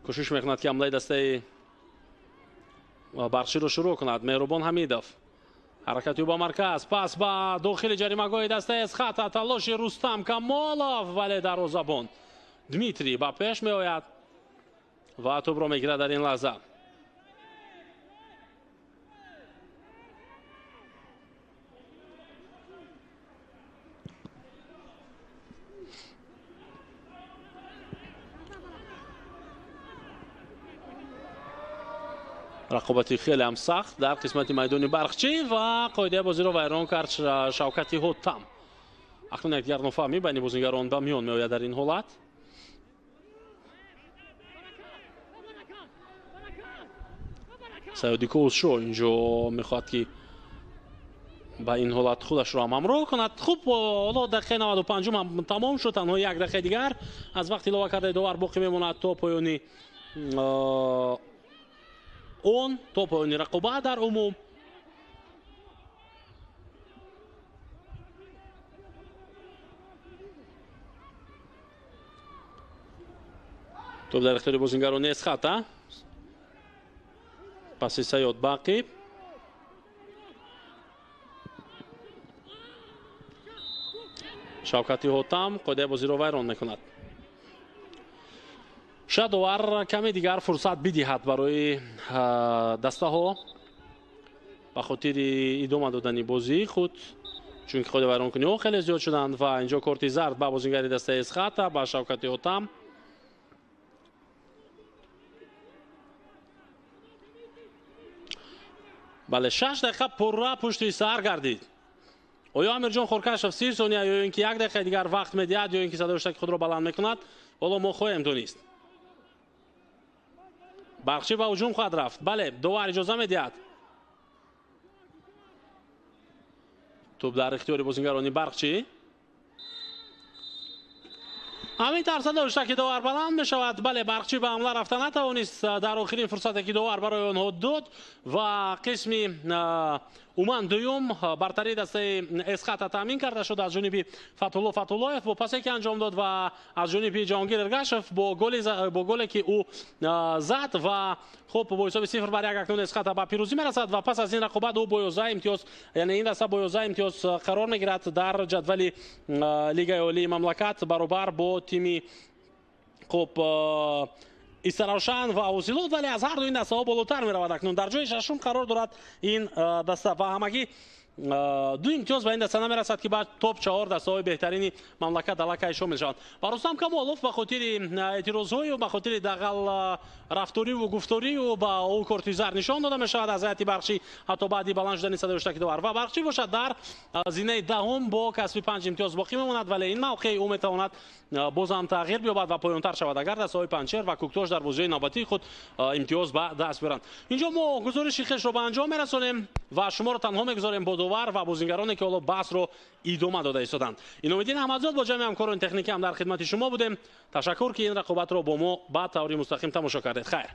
кӯшиш мекунад, ки ҳамлаи дастаи Барқчиро шурӯъ кунад. Меҳрубон Ҳамидов ҳаракати ӯ ба марказ, пас ба дохили ҷаримагоҳи дастаи Эсхата, талоши Рустам Камолов, вале дарвозабон Дмитрий ба пеш меояд. Ва тӯбро мегирад дар ин лаҳза. Рақобати хеле ҳам сахт дар қисмати майдони Барқчӣ ва қоидаи бозиро вайрон кард Шавкати Ҳотам. Акнун якдигар нофаҳмӣ байни бозигарон ба миён меояд дар ин ҳолат. Саёди Кӯшо инҷо мехоҳад ки ба ин ҳолат худашро ҳам ҳамроҳ кунад. Хуб, ҳоло дақиқаи 95 ҳам тамом шуд. Танҳо як дақиқаи дигар аз вақти илова кардаи довар боқӣ мемонад то поёни он, то поёни рақобат дар умум. Топ дар ихтиёри бозингарони Эсхата. Паси Саёд Бақиб. Шавкати Ҳотам қоидаи бозиро вайрон мекунад. Шояд довар каме дигар фурсат бидиҳад барои дастаҳо ба хотири идома додани бозии худ, чунки қоида вайронкуниҳо хеле зиёд шуданд ва инҷо корти зард ба бозингари дастаи Эсхата, ба Шавкати Ҳотам. Бале, 6 дақиқа пурра пушти сар гардид. Оё Амирҷон Хоркашов 30 сония ё ин ки як дақиқаи дигар вақт медиҳад ё ин ки садои ҳуштаки худро баланд мекунад, ҳоло мо хоҳем донист. Барқчӣ ба ҳуҷум хоҳад рафт. Бале, довар иҷоза медиҳад. Тӯб дар ихтиёри бозингарони Барқчӣ. Ҳамин тавр садои ҳуштаки довар баланд мешавад. Бале, Барқчӣ ба ҳамла рафта натавонист дар охирин фурсате ки довар барои онҳо дод ва қисми умуман дуюм бартарии дастаи Эсхата таъмин карда шуд аз ҷониби Фатулло Фатуллоев бо пасе ки анҷом дод ва аз ҷониби Ҷаҳонгир Эргашев бо голе ки ӯ зад ва хуб бо ҳисоби 0-1 акнун Эсхата ба пирӯзӣ мерасад ва пас аз ин рақобат ӯ бо 11 имтиёз, яъне ин даста бо 11 имтиёз қарор мегирад дар ҷадвали Лигаи Олии мамлакат баробар бо тими хуб Истаравшан ва Ҳосилот, вале аз ҳар ду ин дастаҳо болотар меравад. Акнун дар ҷои шашум қарор дорад ин даста ва ҳамагӣ 2 имтиёз ба ин даста намерасад ки ба топ 4 дастаҳои беҳтарини мамлакат аллакай шомил шаванд. Ва Рустам Камолов ба хотири эътирозҳою ба хотири дағал рафториву гуфторию ба ӯ корти зард нишон дода мешавад аз ҳайати Барқчӣ ҳатто баъди баланд шудани садои ҳуштаки довар. Ва Барқчӣ бошад дар зинаи даҳум бо касби 5 имтиёз боқӣ мемонад, вале ин мавқеи ӯ метавонад бозам тағйир биёбад ва поёнтар шавад агар дастаҳои Панҷшер ва Кӯктош дар бозиҳои навбатии худ имтиёз ба даст биёранд. Инҷо мо гузориши хешро ба анҷом мерасонем ва шуморо танҳо мегузорем бо довар ва бозингароне ки ҳоло баҳсро идома дода истоданд. Инометдин Аҳмадзод бо ҷамъи ҳамкорони техникӣ ҳам дар хидмати шумо будем. Ташаккур ки ин рақобатро бо мо ба таври мустақим тамошо кардед. Хайр.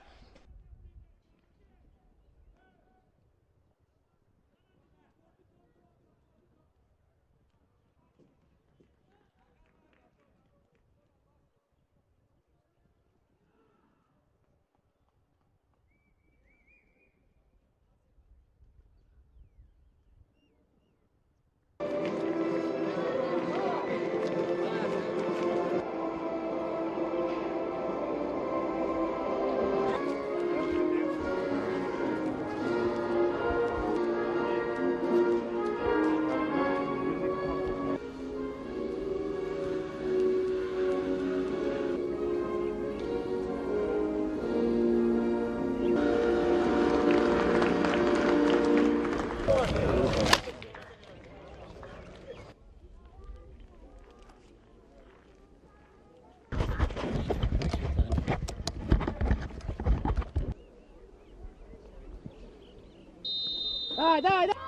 Давай, давай, давай.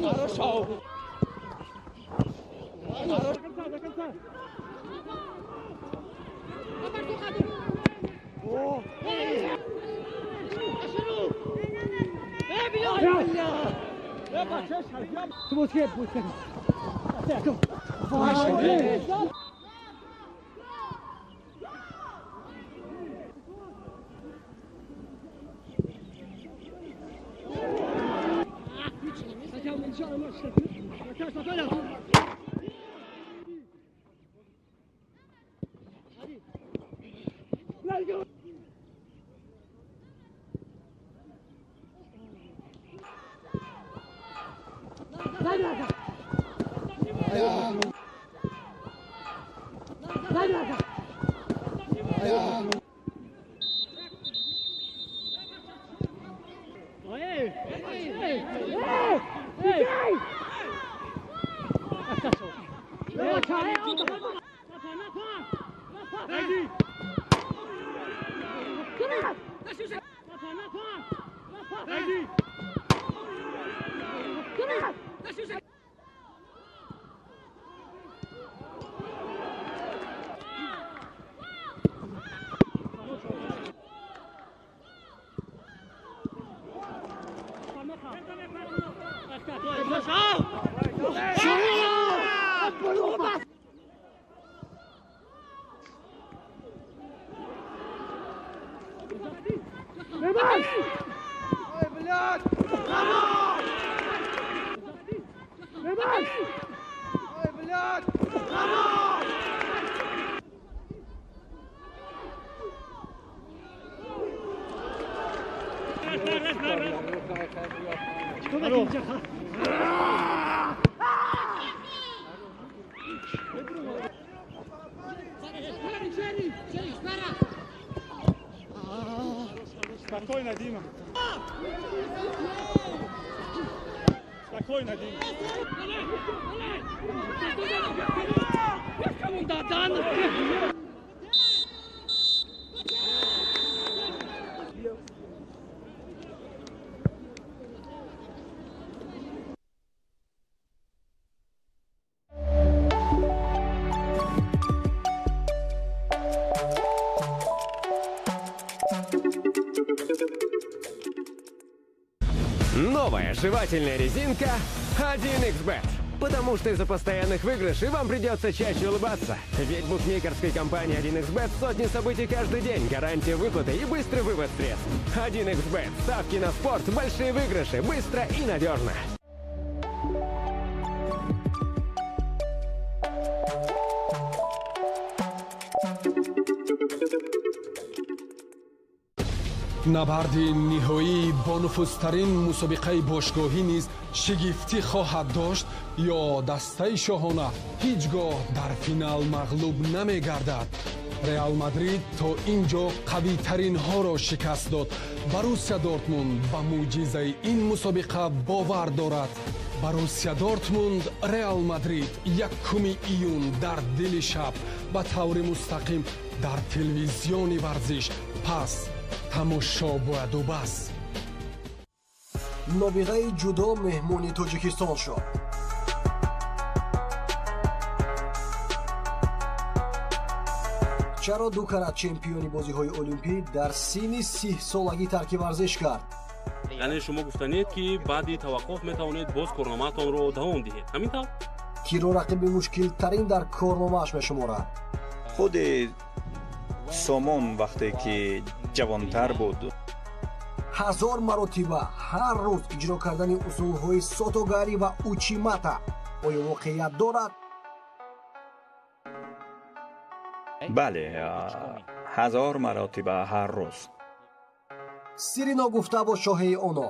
Хорошо. До конца, до конца. О! Спокойно, Дима. Спокойно, Дима. Новая жевательная резинка 1xBet. Потому что из-за постоянных выигрышей вам придется чаще улыбаться. Ведь букмекерской компании 1xBet сотни событий каждый день, гарантия выплаты и быстрый вывод средств. 1xBet. Ставки на спорт, большие выигрыши, быстро и надежно. Набарди ниҳоии бонуфузтарин мусобиқаи бошгоҳӣ низ шигифтӣ хоҳад дошт ё дастаи шоҳона ҳеҷ гоҳ дар финал мағлуб намегардад. Реал Мадрид то ин ҷо қавитаринҳоро шикаст дод. Боруссия Дортмунд ба мӯъҷизаи ин мусобиқа бовар дорад. Боруссия Дортмунд Реал Мадрид 1 июн дар дили шаб ба таври мустақим дар телевизиони варзиш. Пас тамошо бояду бас. Нобиғаи ҷудо меҳмони Тоҷикистон шуд. Чаро ду карат чемпиони бозиҳои олимпӣ дар синни 30-солагӣ тарки варзиш кард? Яъне шумо гуфтанед, ки баъди таваққуф метавонед боз корномаатонро давом диҳед, ҳамин тавр? Киро рақиби мушкилтарин дар корномааш мешуморад? Худи Сомон вақте ки ҷавонтар буд. 1000 маротиба ҳар рӯз иҷро кардани усулҳои сотогарӣ ва учимата оё воқеият дорад? Бале, 1000 маротиба ҳар рӯз. Сири ногуфта бо шоҳаи оно.